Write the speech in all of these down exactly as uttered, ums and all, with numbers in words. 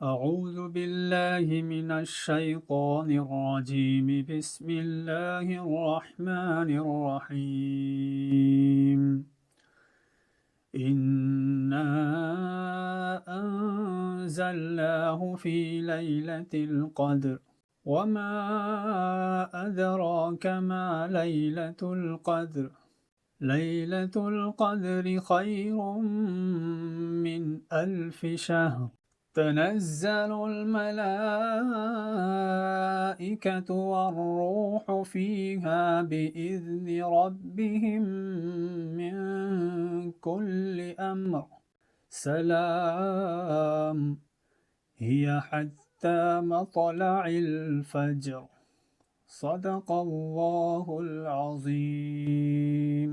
أعوذ بالله من الشيطان الرجيم. بسم الله الرحمن الرحيم. إنا أنزلناه في ليلة القدر. وما أدراك ما ليلة القدر. ليلة القدر خير من ألف شهر. تنزل الملائكة والروح فيها بإذن ربهم من كل أمر. سلام هي حتى مطلع الفجر. صدق الله العظيم.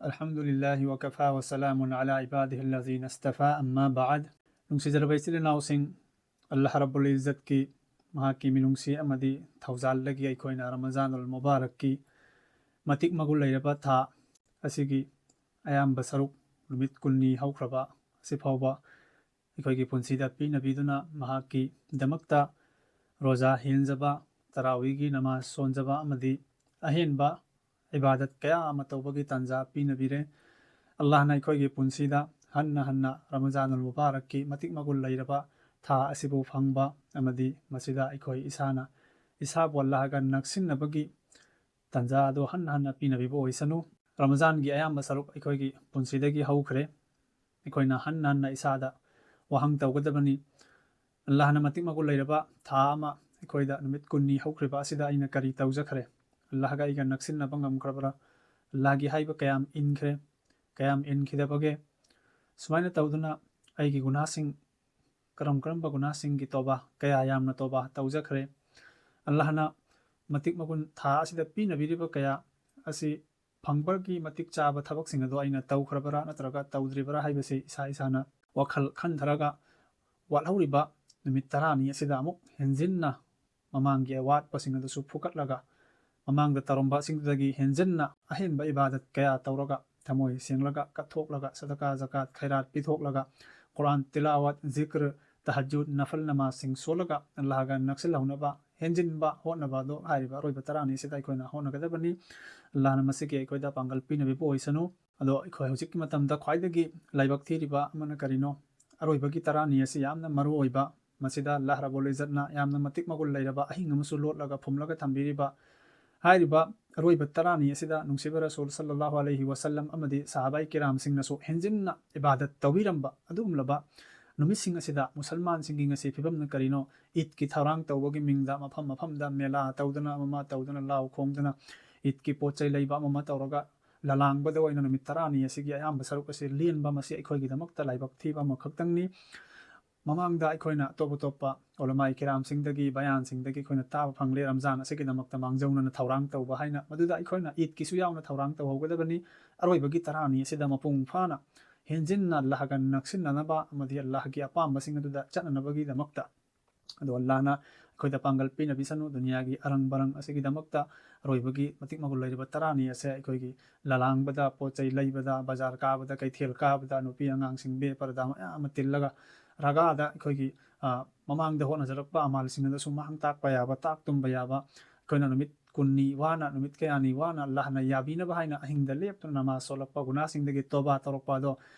الحمد لله وكفى وسلام على عباده الذين اصطفى، أما بعد. ꯅꯨꯡꯁꯤꯖꯔꯕ ꯏꯆꯤꯜ ꯏꯅꯥꯎꯁꯤꯡ, ꯑꯜꯂꯥꯍ ꯔꯕꯨꯜ ꯏꯖꯠꯀꯤ, ꯃꯍꯥꯛꯀꯤ ꯃꯤꯅꯨꯡꯁꯤ ꯑꯃꯗꯤ ꯊꯧꯖꯥꯜꯗꯒꯤ ꯑꯩꯈꯣꯏꯅ ꯔꯃꯖꯥꯅꯨꯜ ꯃꯨꯕꯥꯔꯛꯀꯤ ꯃꯇꯤꯛ ꯃꯒꯨꯟ ꯂꯩꯔꯕ ꯊꯥ ꯑꯁꯤꯒꯤ ꯑꯌꯥꯝꯕ ꯁꯔꯨꯛ, ꯅꯨꯃꯤꯠ ꯀꯨꯟꯅꯤ ꯍꯧꯈ꯭ꯔꯕ ꯑꯁꯤ ꯐꯥꯎꯕ ꯑꯩꯈꯣꯏꯒꯤ ꯄꯨꯟꯁꯤꯗ ꯄꯤꯅꯕꯤꯗꯨꯅ, ꯃꯍꯥꯛꯀꯤꯗꯃꯛꯇ ꯔꯣꯖꯥ ꯍꯦꯟꯖꯕ, ꯇꯔꯥꯋꯤꯒꯤ ꯅꯃꯥꯖ ꯁꯣꯟꯖꯕ ꯑꯃꯗꯤ ꯑꯍꯦꯟꯕ ꯏꯕꯥꯗꯠ ꯀꯌꯥ ꯑꯃ ꯇꯧꯕꯒꯤ ꯇꯥꯟꯖꯥ ꯄꯤꯅꯕꯤꯔꯦ꯫ ꯑꯜꯂꯥꯍꯅ ꯑꯩꯈꯣꯏꯒꯤ ꯄꯨꯟꯁꯤꯗ ꯍꯟꯅ ꯍꯟꯅ ꯔꯃꯖꯥꯅꯨꯜ ꯃꯨꯕꯥꯔꯛꯀꯤ ꯃꯇꯤꯛ ꯃꯒꯨꯟ ꯂꯩꯔꯕ ꯊꯥ ꯑꯁꯤꯕꯨ ꯐꯪꯕ ꯑꯃꯗꯤ ꯃꯁꯤꯗ ꯑꯩꯈꯣꯏ ꯏꯁꯥꯅ ꯏꯁꯥꯕꯨ ꯑꯜꯂꯥꯍꯒ ꯅꯛꯁꯤꯟꯅꯕꯒꯤ ꯇꯥꯟꯖꯥ ꯑꯗꯨ ꯍꯟꯅ ꯍꯟꯅ ꯄꯤꯅꯕꯤꯕ ꯑꯣꯏꯁꯅꯨ꯫ ꯔꯃꯖꯥꯟꯒꯤ ꯑꯌꯥꯝꯕ ꯁꯔꯨꯛ ꯑꯩꯈꯣꯏꯒꯤ ꯄꯨꯟꯁꯤꯗꯒꯤ ꯍꯧꯈ꯭ꯔꯦ꯫ ꯑꯩꯈꯣꯏꯅ ꯍꯟꯅ ꯍꯟꯅ ꯏꯁꯥꯗ ꯋꯥꯍꯪ ꯇꯧꯒꯗꯕꯅꯤ, ꯑꯜꯂꯥꯍꯅ ꯃꯇꯤꯛ ꯃꯒꯨꯟ ꯂꯩꯔꯕ ꯊꯥ ꯑꯃ ꯑꯩꯈꯣꯏꯗ ꯅꯨꯃꯤꯠ ꯀꯨꯟꯅꯤ ꯍꯧꯈ꯭ꯔꯤꯕ ꯑꯁꯤꯗ ꯑꯩꯅ ꯀꯔꯤ ꯇꯧꯖꯈ꯭ꯔꯦ? ꯑꯜꯂꯥꯍꯒ ꯑꯩꯒ ꯅꯛꯁꯤꯟꯅꯕ ꯉꯝꯈ꯭ꯔꯕ꯭ꯔꯥ? ꯑꯜꯂꯥꯍꯒꯤ ꯍꯥꯏꯕ ꯀꯌꯥꯝ ꯏꯟꯈ꯭ꯔꯦ, ꯀꯌꯥꯝ ꯏꯟꯈꯤꯗꯕꯒꯦ? ꯁꯨꯃꯥꯏꯅ ꯇꯧꯗꯨꯅ ꯑꯩꯒꯤ ꯒꯨꯅꯥꯁꯤꯡ, ꯀꯔꯝ ꯀꯔꯝꯕ ꯒꯨꯅꯥꯁꯤꯡꯒꯤ ꯇꯣꯕꯥ, ꯀꯌꯥ ꯌꯥꯝꯅ ꯇꯣꯕꯥ ꯇꯧꯖꯈ꯭ꯔꯦ? ꯑꯜꯂꯥꯍꯅ ꯃꯇꯤꯛ ꯃꯒꯨꯟ ꯊꯥ ꯑꯁꯤꯗ ꯄꯤꯅꯕꯤꯔꯤꯕ ꯀꯌꯥ ꯑꯁꯤ ꯐꯪꯕꯒꯤ ꯃꯇꯤꯛ ꯆꯥꯕ ꯊꯕꯛꯁꯤꯡ ꯑꯗꯨ ꯑꯩꯅ ꯇꯧꯈ꯭ꯔꯕꯔꯥ ꯅꯠꯇ꯭ꯔꯒ ꯇꯧꯗ꯭ꯔꯤꯕꯔꯥ ꯍꯥꯏꯕꯁꯤ ꯏꯁꯥ ꯏꯁꯥꯅ ꯋꯥꯈꯜ ꯈꯟꯊꯔꯒ, ꯋꯥꯠꯍꯧꯔꯤꯕ ꯅꯨꯃꯤꯠ ꯇꯔꯥꯅꯤ ꯑꯁꯤꯗ ꯑꯃꯨꯛ ꯍꯦꯟꯖꯤꯟꯅ ꯃꯃꯥꯡꯒꯤ ꯑꯋꯥꯠꯄꯁꯤꯡ ꯑꯗꯨꯁꯨ ꯐꯨꯀꯠꯂꯒ, ꯃꯃꯥꯡꯗ ꯇꯧꯔꯝꯕꯁꯤꯡꯗꯨꯗꯒꯤ ꯍꯦꯟꯖꯤꯟꯅ ꯑꯍꯦꯟꯕ ꯏꯕꯥꯗꯠ ꯀꯌꯥ ꯇꯧꯔꯒ, ꯊꯃꯣꯏ ꯁꯦꯡꯂꯒ, ꯀꯠꯊꯣꯛꯂꯒ, ꯁꯗꯀꯥ, ꯖꯀꯥꯠ, ꯈꯩꯔꯥꯠ ꯄꯤꯊꯣꯛꯂꯒ, ꯀꯨꯔꯥꯟ ꯇꯤꯂꯥꯋꯠ, ꯖꯤꯀ꯭ꯔ, ꯇꯍꯖꯨꯗ ꯅꯐꯜ ꯅꯃꯥꯖꯁꯤꯡ ꯁꯣꯜꯂꯒ ꯑꯜꯂꯥꯍꯒ ꯅꯛꯁꯤꯜꯍꯧꯅꯕ ꯍꯦꯟꯖꯤꯟꯕ ꯍꯣꯠꯅꯕ ꯑꯗꯣ ꯍꯥꯏꯔꯤꯕ ꯑꯔꯣꯏꯕ ꯇꯔꯥꯅꯤ ꯑꯁꯤꯗ ꯑꯩꯈꯣꯏꯅ ꯍꯣꯠꯅꯒꯗꯕꯅꯤ꯫ ꯑꯜꯂꯥꯍꯅ ꯃꯁꯤꯒꯤ ꯑꯩꯈꯣꯏꯗ ꯄꯥꯡꯒꯜ ꯄꯤꯅꯕꯤꯕ ꯑꯣꯏꯁꯅꯨ꯫ ꯑꯗꯣ ꯑꯩꯈꯣꯏ ꯍꯧꯖꯤꯛꯀꯤ ꯃꯇꯝꯗ ꯈ꯭ꯋꯥꯏꯗꯒꯤ ꯂꯥꯏꯕꯛ ꯊꯤꯔꯤꯕ ꯑꯃꯅ ꯀꯔꯤꯅꯣ? ꯑꯔꯣꯏꯕꯒꯤ ꯇꯔꯥꯅꯤ ꯑꯁꯤ ꯌꯥꯝꯅ ꯃꯔꯨ ꯑꯣꯏꯕ, ꯃꯁꯤꯗ ꯑꯜꯂꯥꯍ ꯔꯕꯨꯜ ꯏꯖꯠꯅ ꯌꯥꯝꯅ ꯃꯇꯤꯛ ꯃꯒꯨꯟ ꯂꯩꯔꯕ ꯑꯍꯤꯡ ꯑꯃꯁꯨ ꯂꯣꯠꯂꯒ ꯐꯨꯝꯂꯒ ꯊꯝꯕꯤꯔꯤꯕ꯫ ꯍꯥꯏꯔꯤꯕ ꯑꯔꯣꯏꯕ ꯇꯔꯥꯅꯤ ꯑꯁꯤꯗ ꯅꯨꯡꯁꯤꯕ ꯔꯁꯨꯜ ꯁꯜꯂꯜꯂꯥꯍꯨ ꯑꯂꯩꯍꯤ ꯋꯁꯜꯂꯝ ꯑꯃꯗꯤ ꯁꯍꯥꯕꯥꯏ ꯀꯤꯔꯥꯝꯁꯤꯡꯅꯁꯨ ꯍꯦꯟꯖꯤꯟꯅ ꯏꯕꯥꯗꯠ ꯇꯧꯕꯤꯔꯝꯕ ꯑꯗꯨꯒꯨꯝꯂꯕ ꯅꯨꯃꯤꯠꯁꯤꯡ ꯑꯁꯤꯗ ꯃꯨꯁꯜꯃꯥꯟꯁꯤꯡꯒꯤ ꯉꯁꯤ ꯐꯤꯕꯝꯅ ꯀꯔꯤꯅꯣ? ꯏꯗꯀꯤ ꯊꯧꯔꯥꯡ ꯇꯧꯕꯒꯤ ꯃꯤꯡꯗ ꯃꯐꯝ ꯃꯐꯝꯗ ꯃꯦꯂꯥ ꯇꯧꯗꯅ, ꯑꯃ ꯑꯃ ꯇꯧꯗꯅ, ꯂꯥꯎ ꯈꯣꯡꯗꯅ, ꯏꯗꯀꯤ ꯄꯣꯠ ꯆꯩ ꯂꯩꯕ ꯑꯃ ꯑꯃ ꯇꯧꯔꯒ ꯂꯂꯥꯡꯕꯗ ꯑꯣꯏꯅ ꯅꯨꯃꯤꯠ ꯇꯔꯥꯅꯤ ꯑꯁꯤꯒꯤ ꯑꯌꯥꯝꯕ ꯁꯔꯨꯛ ꯑꯁꯤ ꯂꯦꯟꯕ, ꯃꯁꯤ ꯑꯩꯈꯣꯏꯒꯤꯗꯃꯛꯇ ꯂꯥꯏꯕꯛ ꯊꯤꯕ ꯑꯃꯈꯛꯇꯪꯅꯤ꯫ ꯃꯃꯥꯡꯗ ꯑꯩꯈꯣꯏꯅ ꯑꯇꯣꯞ ꯑꯇꯣꯞꯄ ꯎꯂꯃꯥꯏ ꯀꯤꯔꯥꯝꯁꯤꯡꯗꯒꯤ, ꯕꯌꯥꯟꯁꯤꯡꯗꯒꯤ ꯑꯩꯈꯣꯏꯅ ꯇꯥꯕ ꯐꯪꯂꯦ, ꯔꯝꯖꯥꯟ ꯑꯁꯤꯒꯤꯗꯃꯛꯇ ꯃꯥꯡꯖꯧꯅꯅ ꯊꯧꯔꯥꯡ ꯇꯧꯕ ꯍꯥꯏꯅ꯫ ꯃꯗꯨꯗ ꯑꯩꯈꯣꯏꯅ ꯏꯗꯀꯤꯁꯨ ꯌꯥꯎꯅ ꯊꯧꯔꯥꯡ ꯇꯧꯍꯧꯒꯗꯕꯅꯤ꯫ ꯑꯔꯣꯏꯕꯒꯤ ꯇꯔꯥꯅꯤ ꯑꯁꯤꯗ ꯃꯄꯨꯡ ꯐꯥꯅ ꯍꯦꯟꯖꯤꯟꯅ ꯑꯜꯂꯥꯍꯒ ꯅꯛꯁꯤꯟꯅꯅꯕ ꯑꯃꯗꯤ ꯑꯜꯂꯥꯍꯒꯤ ꯑꯄꯥꯝꯕꯁꯤꯡ ꯑꯗꯨꯗ ꯆꯠꯅꯅꯕꯒꯤꯗꯃꯛꯇ꯫ ꯑꯗꯣ ꯑꯜꯂꯥꯍꯅ ꯑꯩꯈꯣꯏꯗ ꯄꯥꯡꯒꯜ ꯄꯤꯅꯕꯤꯁꯅꯨ꯫ ꯗꯨꯅꯤꯌꯥꯒꯤ ꯑꯔꯪ ꯕꯔꯪ ꯑꯁꯤꯒꯤꯗꯃꯛꯇ ꯑꯔꯣꯏꯕꯒꯤ ꯃꯇꯤꯛ ꯃꯒꯨꯟ ꯂꯩꯔꯕ ꯇꯔꯥꯅꯤ ꯑꯁꯦ ꯑꯩꯈꯣꯏꯒꯤ ꯂꯂꯥꯡꯕꯗ, ꯄꯣꯠ ꯆꯩ ꯂꯩꯕꯗ, ꯕꯖꯥꯔ ꯀꯥꯕꯗ, ꯀꯩꯊꯦꯜ ꯀꯥꯕꯗ, ꯅꯨꯄꯤ ꯑꯉꯥꯡꯁꯤꯡ ꯕꯦ ꯄꯔꯗꯥ ꯃꯌꯥꯝ ꯑꯃ ꯇꯤꯜꯂꯒ ꯔꯒꯥꯗ ꯑꯩꯈꯣꯏꯒꯤ, ꯑ, ꯃꯃꯥꯡꯗ ꯍꯣꯠꯅꯖꯔꯛꯄ ꯑꯃꯥꯜꯁꯤꯡ ꯑꯗꯨꯁꯨ ꯃꯥꯡ ꯇꯥꯛꯄ ꯌꯥꯕ, ꯇꯥꯛ ꯇꯨꯝꯕ ꯌꯥꯕ, ꯑꯩꯈꯣꯏꯅ ꯅꯨꯃꯤꯠ ꯀꯨꯟꯅꯤ ꯋꯥꯅ, ꯅꯨꯃꯤꯠ ꯀꯌꯥꯅꯤ ꯋꯥꯅ ꯑꯜꯂꯥꯍꯅ ꯌꯥꯕꯤꯅꯕ ꯍꯥꯏꯅ ꯑꯍꯤꯡꯗ ꯂꯦꯞꯇꯨꯅ ꯅꯃꯥꯖ ꯁꯣꯜꯂꯛꯄ, ꯒꯨꯅꯥꯁꯤꯡꯗꯒꯤ ꯇꯣꯕꯥ ꯇꯧꯔꯛꯄ ꯑꯗꯣ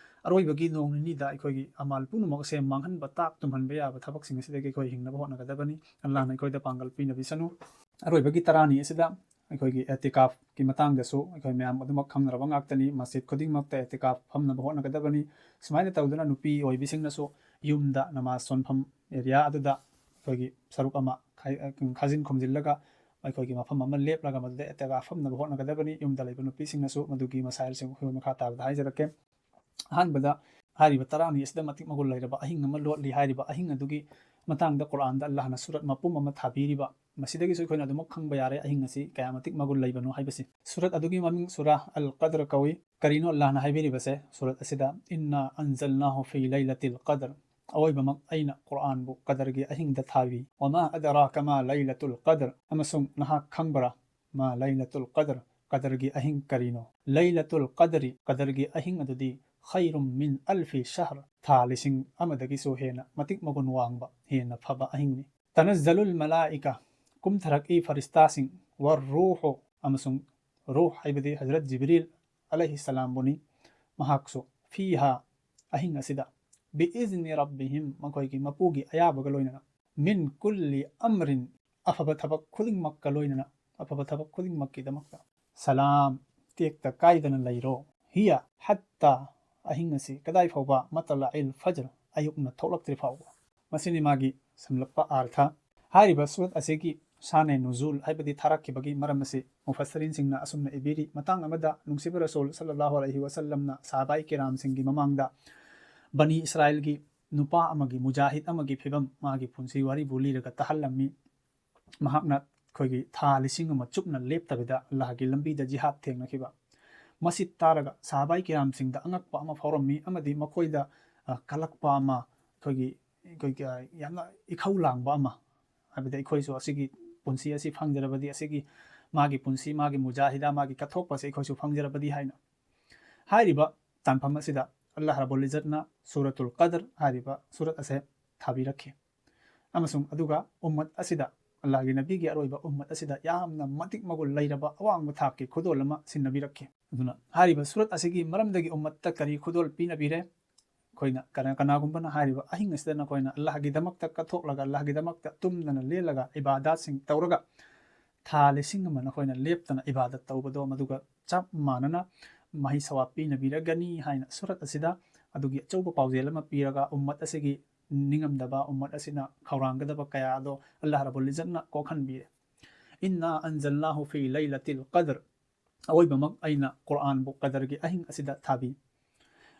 ꯑꯔꯣꯏꯕꯒꯤ ꯅꯣꯡ ꯅꯤꯅꯤꯗ ꯑꯩꯈꯣꯏꯒꯤ ꯑꯃꯥꯜ ꯄꯨꯝꯅꯃꯛ ꯑꯁꯦ ꯃꯥꯡꯍꯟꯕ, ꯇꯥꯛ ꯇꯨꯝꯍꯟꯕ ꯌꯥꯕ ꯊꯕꯛꯁꯤꯡ ꯑꯁꯤꯗꯒꯤ ꯑꯩꯈꯣꯏ ꯍꯤꯡꯅꯕ ꯍꯣꯠꯅꯒꯗꯕꯅꯤ꯫ ꯑꯜꯂꯥꯍꯅ ꯑꯩꯈꯣꯏꯗ ꯄꯥꯡꯒꯜ ꯄꯤꯅꯕꯤꯁꯅꯨ꯫ ꯑꯔꯣꯏꯕꯒꯤ ꯇꯔꯥꯅꯤ ꯑꯁꯤꯗ ꯑꯩꯈꯣꯏꯒꯤ ꯑꯦꯇꯤꯀꯥꯐꯀꯤ ꯃꯇꯥꯡꯗꯁꯨ ꯑꯩꯈꯣꯏ ꯃꯌꯥꯝ ꯑꯗꯨꯃꯛ ꯈꯪꯅꯔꯕ ꯉꯥꯛꯇꯅꯤ꯫ ꯃꯁꯖꯤꯗ ꯈꯨꯗꯤꯡꯃꯛꯇ ꯑꯦꯇꯤꯀꯥꯐ ꯐꯝꯅꯕ ꯍꯣꯠꯅꯒꯗꯕꯅꯤ꯫ ꯁꯨꯃꯥꯏꯅ ꯇꯧꯗꯅ ꯅꯨꯄꯤ ꯑꯣꯏꯕꯤꯁꯤꯡꯅꯁꯨ ꯌꯨꯝꯗ ꯅꯃꯥꯖ ꯁꯣꯟꯐꯝ ꯑꯦꯔꯤꯌꯥ ꯑꯗꯨꯗ ꯑꯩꯈꯣꯏꯒꯤ ꯁꯔꯨꯛ ꯑꯃ ꯈꯥꯏ-, ꯈꯥꯖꯤꯟ ꯈꯨꯝꯖꯤꯜꯂꯒ ꯑꯩꯈꯣꯏꯒꯤ ꯃꯐꯝ ꯑꯃ ꯂꯦꯞꯂꯒ ꯃꯗꯨꯗ ꯑꯦꯇꯤꯀꯥꯐ ꯐꯝꯅꯕ ꯍꯣꯠꯅꯒꯗꯕꯅꯤ꯫ ꯌꯨꯝꯗ ꯂꯩꯕ ꯅꯨꯄꯤꯁꯤꯡꯅꯁꯨ ꯃꯗꯨꯒꯤ ꯃꯁꯥꯏꯜꯁꯤꯡ ꯑꯩꯈꯣꯏ ꯃꯈꯥ ꯇꯥꯕꯗ ꯍꯥꯏꯖꯔꯛꯀꯦ꯫ ꯑꯍꯥꯟꯕꯗ, ꯍꯥꯏꯔꯤꯕ ꯇꯔꯥꯅꯤ ꯑꯁꯤꯗ ꯃꯇꯤꯛ ꯃꯒꯨꯟ ꯂꯩꯔꯕ ꯑꯍꯤꯡ ꯑꯃ ꯂꯣꯠꯂꯤ꯫ ꯍꯥꯏꯔꯤꯕ ꯑꯍꯤꯡ ꯑꯗꯨꯒꯤ ꯃꯇꯥꯡꯗ ꯀꯨꯔꯥꯟꯗ ꯑꯜꯂꯥꯍꯅ ꯁꯨꯔꯠ ꯃꯄꯨꯝ ꯑꯃ ꯊꯥꯕꯤꯔꯤꯕ, ꯃꯁꯤꯗꯒꯤꯁꯨ ꯑꯩꯈꯣꯏꯅ ꯑꯗꯨꯃꯛ ꯈꯪꯕ ꯌꯥꯔꯦ ꯑꯍꯤꯡ ꯑꯁꯤ ꯀꯌꯥ ꯃꯇꯤꯛ ꯃꯒꯨꯟ ꯂꯩꯕꯅꯣ ꯍꯥꯏꯕꯁꯤ꯫ ꯁꯨꯔꯠ ꯑꯗꯨꯒꯤ ꯃꯃꯤꯡ ꯁꯨꯔꯥ ꯑꯜ ꯀꯗ꯭ꯔ ꯀꯧꯏ꯫ ꯀꯔꯤꯅꯣ ꯑꯜꯂꯥꯍꯅ ꯍꯥꯏꯕꯤꯔꯤꯕꯁꯦ ꯁꯨꯔꯠ ꯑꯁꯤꯗ? "ꯏꯟꯅꯥ ꯑꯟꯖꯜꯅꯥꯍꯨ ꯐꯤ ꯂꯩꯂꯇꯤꯜ ꯀꯗ꯭ꯔ", ꯑꯋꯣꯏꯕꯃꯛ ꯑꯩꯅ ꯀꯨꯔꯥꯟꯕꯨ ꯀꯗꯔꯒꯤ ꯑꯍꯤꯡꯗ ꯊꯥꯕꯤ꯫ "ꯋꯃꯥ ꯑꯗꯔꯥꯀ ꯃꯥ ꯂꯩꯂꯇꯨꯜ ꯀꯗ꯭ꯔ", ꯑꯃꯁꯨꯡ ꯅꯍꯥꯛ ꯈꯪꯕ꯭ꯔꯥ? "ꯃꯥ ꯂꯩꯂꯇꯨꯜ ꯀꯗ꯭ꯔ", ꯀꯗꯔꯒꯤ ꯑꯍꯤꯡ ꯀꯔꯤꯅꯣ? ꯂꯩꯂꯇꯨꯜ ꯀꯗ꯭ꯔꯤ, ꯀꯗꯔꯒꯤ ꯑꯍꯤꯡ ꯑꯗꯨꯗꯤ ꯈꯩꯔꯨꯝ ꯃꯤꯟ ꯑꯜꯐꯤ ꯁꯍꯔ, ꯊꯥ ꯂꯤꯁꯤꯡ ꯑꯃꯗꯒꯤꯁꯨ ꯍꯦꯟꯅ ꯃꯇꯤꯛ ꯃꯒꯨꯟ ꯋꯥꯡꯕ, ꯍꯦꯟꯅ ꯐꯕ ꯑꯍꯤꯡꯅꯤ꯫ ꯇꯅꯖꯂꯨꯜ ꯃꯂꯥꯏꯀꯥ, ꯀꯨꯝꯊꯔꯛꯏ ꯐꯔꯤꯁꯇꯥꯁꯤꯡ, ꯋꯔꯔꯨꯍꯨ, ꯑꯃꯁꯨꯡ ꯔꯨꯍ ꯍꯥꯏꯕꯗꯤ ꯍꯖꯔꯠ ꯖꯤꯕ꯭ꯔꯤꯜ ꯑꯂꯩꯍꯤ ꯁꯂꯥꯝꯕꯨꯅꯤ, ꯃꯍꯥꯛꯁꯨ, ꯐꯤꯍꯥ, ꯑꯍꯤꯡ ꯑꯁꯤꯗ, ꯕꯤꯏꯖꯅꯤ ꯔꯕꯤꯍꯤꯝ, ꯃꯈꯣꯏꯒꯤ ꯃꯄꯨꯒꯤ ꯑꯌꯥꯕꯒ ꯂꯣꯏꯅꯅ, ꯃꯤꯟ ꯀꯨꯜꯂꯤ ꯑꯝꯔꯤꯟ, ꯑꯐꯕ ꯊꯕꯛ ꯈꯨꯗꯤꯡꯃꯛꯀ ꯂꯣꯏꯅꯅ, ꯑꯐꯕ ꯊꯕꯛ ꯈꯨꯗꯤꯡꯃꯛꯀꯤꯗꯃꯛꯇ, ꯁꯂꯥꯝ, ꯇꯦꯛꯇ ꯀꯥꯏꯗꯅ ꯂꯩꯔꯣ, ꯍꯤꯌꯥ, ꯍꯠꯇꯥ, ꯑꯍꯤꯡ ꯑꯁꯤ ꯀꯗꯥꯏ ꯐꯥꯎꯕ, ꯃꯇꯂꯥ ꯏꯜ ꯐꯖ꯭ꯔ, ꯑꯌꯨꯛꯅ ꯊꯣꯛꯂꯛꯇ꯭ꯔꯤ ꯐꯥꯎꯕ꯫ ꯃꯁꯤꯅꯤ ꯃꯥꯒꯤ ꯁꯝꯂꯞꯄ ꯑꯥꯔꯊ꯫ ꯍꯥꯏꯔꯤꯕ ꯁꯨꯔꯠ ꯑꯁꯤꯒꯤ ꯁꯥꯅꯦ ꯅꯨꯖꯨꯜ ꯍꯥꯏꯕꯗꯤ ꯊꯥꯔꯛꯈꯤꯕꯒꯤ ꯃꯔꯝ ꯑꯁꯤ ꯃꯨꯐꯁꯔꯤꯟꯁꯤꯡꯅ ꯑꯁꯨꯝꯅ ꯏꯕꯤꯔꯤ, ꯃꯇꯥꯡ ꯑꯃꯗ ꯅꯨꯡꯁꯤꯕ ꯔꯁꯨꯜ ꯁꯜꯂꯜꯂꯥꯍꯨ ꯑꯂꯩꯍꯤ ꯋꯁꯜꯂꯝꯅ ꯁꯍꯥꯕꯥꯏ ꯀꯤꯔꯥꯝꯁꯤꯡꯒꯤ ꯃꯃꯥꯡꯗ ꯕꯅꯤ ꯏꯁꯔꯥꯏꯜꯒꯤ ꯅꯨꯄꯥ ꯑꯃꯒꯤ, ꯃꯨꯖꯥꯍꯤꯗ ꯑꯃꯒꯤ ꯐꯤꯕꯝ, ꯃꯥꯒꯤ ꯄꯨꯟꯁꯤ ꯋꯥꯔꯤꯕꯨ ꯂꯤꯔꯒ ꯇꯥꯍꯜꯂꯝꯃꯤ꯫ ꯃꯍꯥꯛꯅ ꯑꯩꯈꯣꯏꯒꯤ ꯊꯥ ꯂꯤꯁꯤꯡ ꯑꯃ ꯆꯨꯞꯅ ꯂꯦꯞꯇꯕꯤꯗ ꯑꯜꯂꯥꯍꯒꯤ ꯂꯝꯕꯤꯗ ꯖꯤꯍꯥꯗ ꯊꯦꯡꯅꯈꯤꯕ꯫ ꯃꯁꯤ ꯇꯥꯔꯒ ꯁꯍꯥꯕꯥꯏ ꯀꯤꯔꯥꯝꯁꯤꯡꯗ ꯑꯉꯛꯄ ꯑꯃ ꯐꯥꯎꯔꯝꯃꯤ ꯑꯃꯗꯤ ꯃꯈꯣꯏꯗ, ꯑ, ꯀꯜꯂꯛꯄ ꯑꯃ, ꯑꯩꯈꯣꯏꯒꯤ, ꯑꯩꯈꯣꯏꯒꯤ, ꯑ, ꯌꯥꯝꯅ ꯏꯈꯧ ꯂꯥꯡꯕ ꯑꯃ, ꯍꯥꯏꯕꯗꯤ ꯑꯩꯈꯣꯏꯁꯨ ꯑꯁꯤꯒꯤ ꯄꯨꯟꯁꯤ ꯑꯁꯤ ꯐꯪꯖꯔꯕꯗꯤ, ꯑꯁꯤꯒꯤ ꯃꯥꯒꯤ ꯄꯨꯟꯁꯤ, ꯃꯥꯒꯤ ꯃꯨꯖꯥꯍꯤꯗꯥ, ꯃꯥꯒꯤ ꯀꯠꯊꯣꯛꯄꯁꯦ ꯑꯩꯈꯣꯏꯁꯨ ꯐꯪꯖꯔꯕꯗꯤ ꯍꯥꯏꯅ꯫ ꯍꯥꯏꯔꯤꯕ ꯇꯥꯟꯐꯝ ꯑꯁꯤꯗ ꯑꯜꯂꯥꯍ ꯔꯕꯨꯜ ꯏꯖꯠꯅ ꯁꯨꯔꯇꯨꯜ ꯀꯗꯔ ꯍꯥꯏꯔꯤꯕ ꯁꯨꯔꯠ ꯑꯁꯦ ꯊꯥꯕꯤꯔꯛꯈꯤ꯫ ꯑꯃꯁꯨꯡ ꯑꯗꯨꯒ ꯎꯝꯃꯠ ꯑꯁꯤꯗ, ꯑꯜꯂꯥꯍꯒꯤ ꯅꯕꯤꯒꯤ ꯑꯔꯣꯏꯕ ꯎꯝꯃꯠ ꯑꯁꯤꯗ ꯌꯥꯝꯅ ꯃꯇꯤꯛ ꯃꯒꯨꯟ ꯂꯩꯔꯕ ꯑꯋꯥꯡꯕ ꯊꯥꯛꯀꯤ ꯈꯨꯗꯣꯜ ꯑꯃ ꯁꯤꯟꯅꯕꯤꯔꯛꯈꯤ꯫ ꯑꯗꯨꯅ ꯍꯥꯏꯔꯤꯕ ꯁꯨꯔꯠ ꯑꯁꯤꯒꯤ ꯃꯔꯝꯗꯒꯤ ꯎꯝꯃꯠꯇ ꯀꯔꯤ ꯈꯨꯗꯣꯜ ꯄꯤꯅꯕꯤꯔꯦ? ꯑꯩꯈꯣꯏꯅ ꯀꯅꯥ-, ꯀꯅꯥꯒꯨꯝꯕꯅ ꯍꯥꯏꯔꯤꯕ ꯑꯍꯤꯡ ꯑꯁꯤꯗ ꯅꯈꯣꯏꯅ ꯑꯜꯂꯥꯍꯒꯤꯗꯃꯛꯇ ꯀꯠꯊꯣꯛꯂꯒ, ꯑꯜꯂꯥꯍꯒꯤꯗꯃꯛꯇ ꯇꯨꯝꯗꯅ ꯂꯦꯜꯂꯒ, ꯏꯕꯥꯗꯥꯠꯁꯤꯡ ꯇꯧꯔꯒ, ꯊꯥ ꯂꯤꯁꯤꯡ ꯑꯃ ꯅꯈꯣꯏꯅ ꯂꯦꯞꯇꯅ ꯏꯕꯥꯗꯠ ꯇꯧꯕꯗꯣ, ꯃꯗꯨꯒ ꯆꯞ ꯃꯥꯟꯅꯅ ꯃꯍꯩ ꯁꯋꯥꯕ ꯄꯤꯅꯕꯤꯔꯒꯅꯤ ꯍꯥꯏꯅ ꯁꯨꯔꯠ ꯑꯁꯤꯗ ꯑꯗꯨꯒꯤ ꯑꯆꯧꯕ ꯄꯥꯎꯖꯦꯜ ꯑꯃ ꯄꯤꯔꯒ, ꯎꯝꯃꯠ ꯑꯁꯤꯒꯤ ꯅꯤꯡꯉꯝꯗꯕ, ꯎꯝꯃꯠ ꯑꯁꯤꯅ ꯈꯧꯔꯥꯡꯒꯗꯕ ꯀꯌꯥ ꯑꯗꯣ ꯑꯜꯂꯥꯍ ꯔꯕꯨꯜ ꯏꯖꯠꯅ ꯀꯣꯛꯍꯟꯕꯤꯔꯦ꯫ "ꯏꯟꯅꯥ ꯑꯟꯖꯜꯅꯥꯍꯨ ꯐꯤ ꯂꯩꯂꯇꯤꯜ ꯀꯗꯔ", ꯑꯋꯣꯏꯕꯃꯛ ꯑꯩꯅ ꯀꯨꯔꯥꯟꯕꯨ ꯀꯗꯔꯒꯤ ꯑꯍꯤꯡ ꯑꯁꯤꯗ ꯊꯥꯕꯤ꯫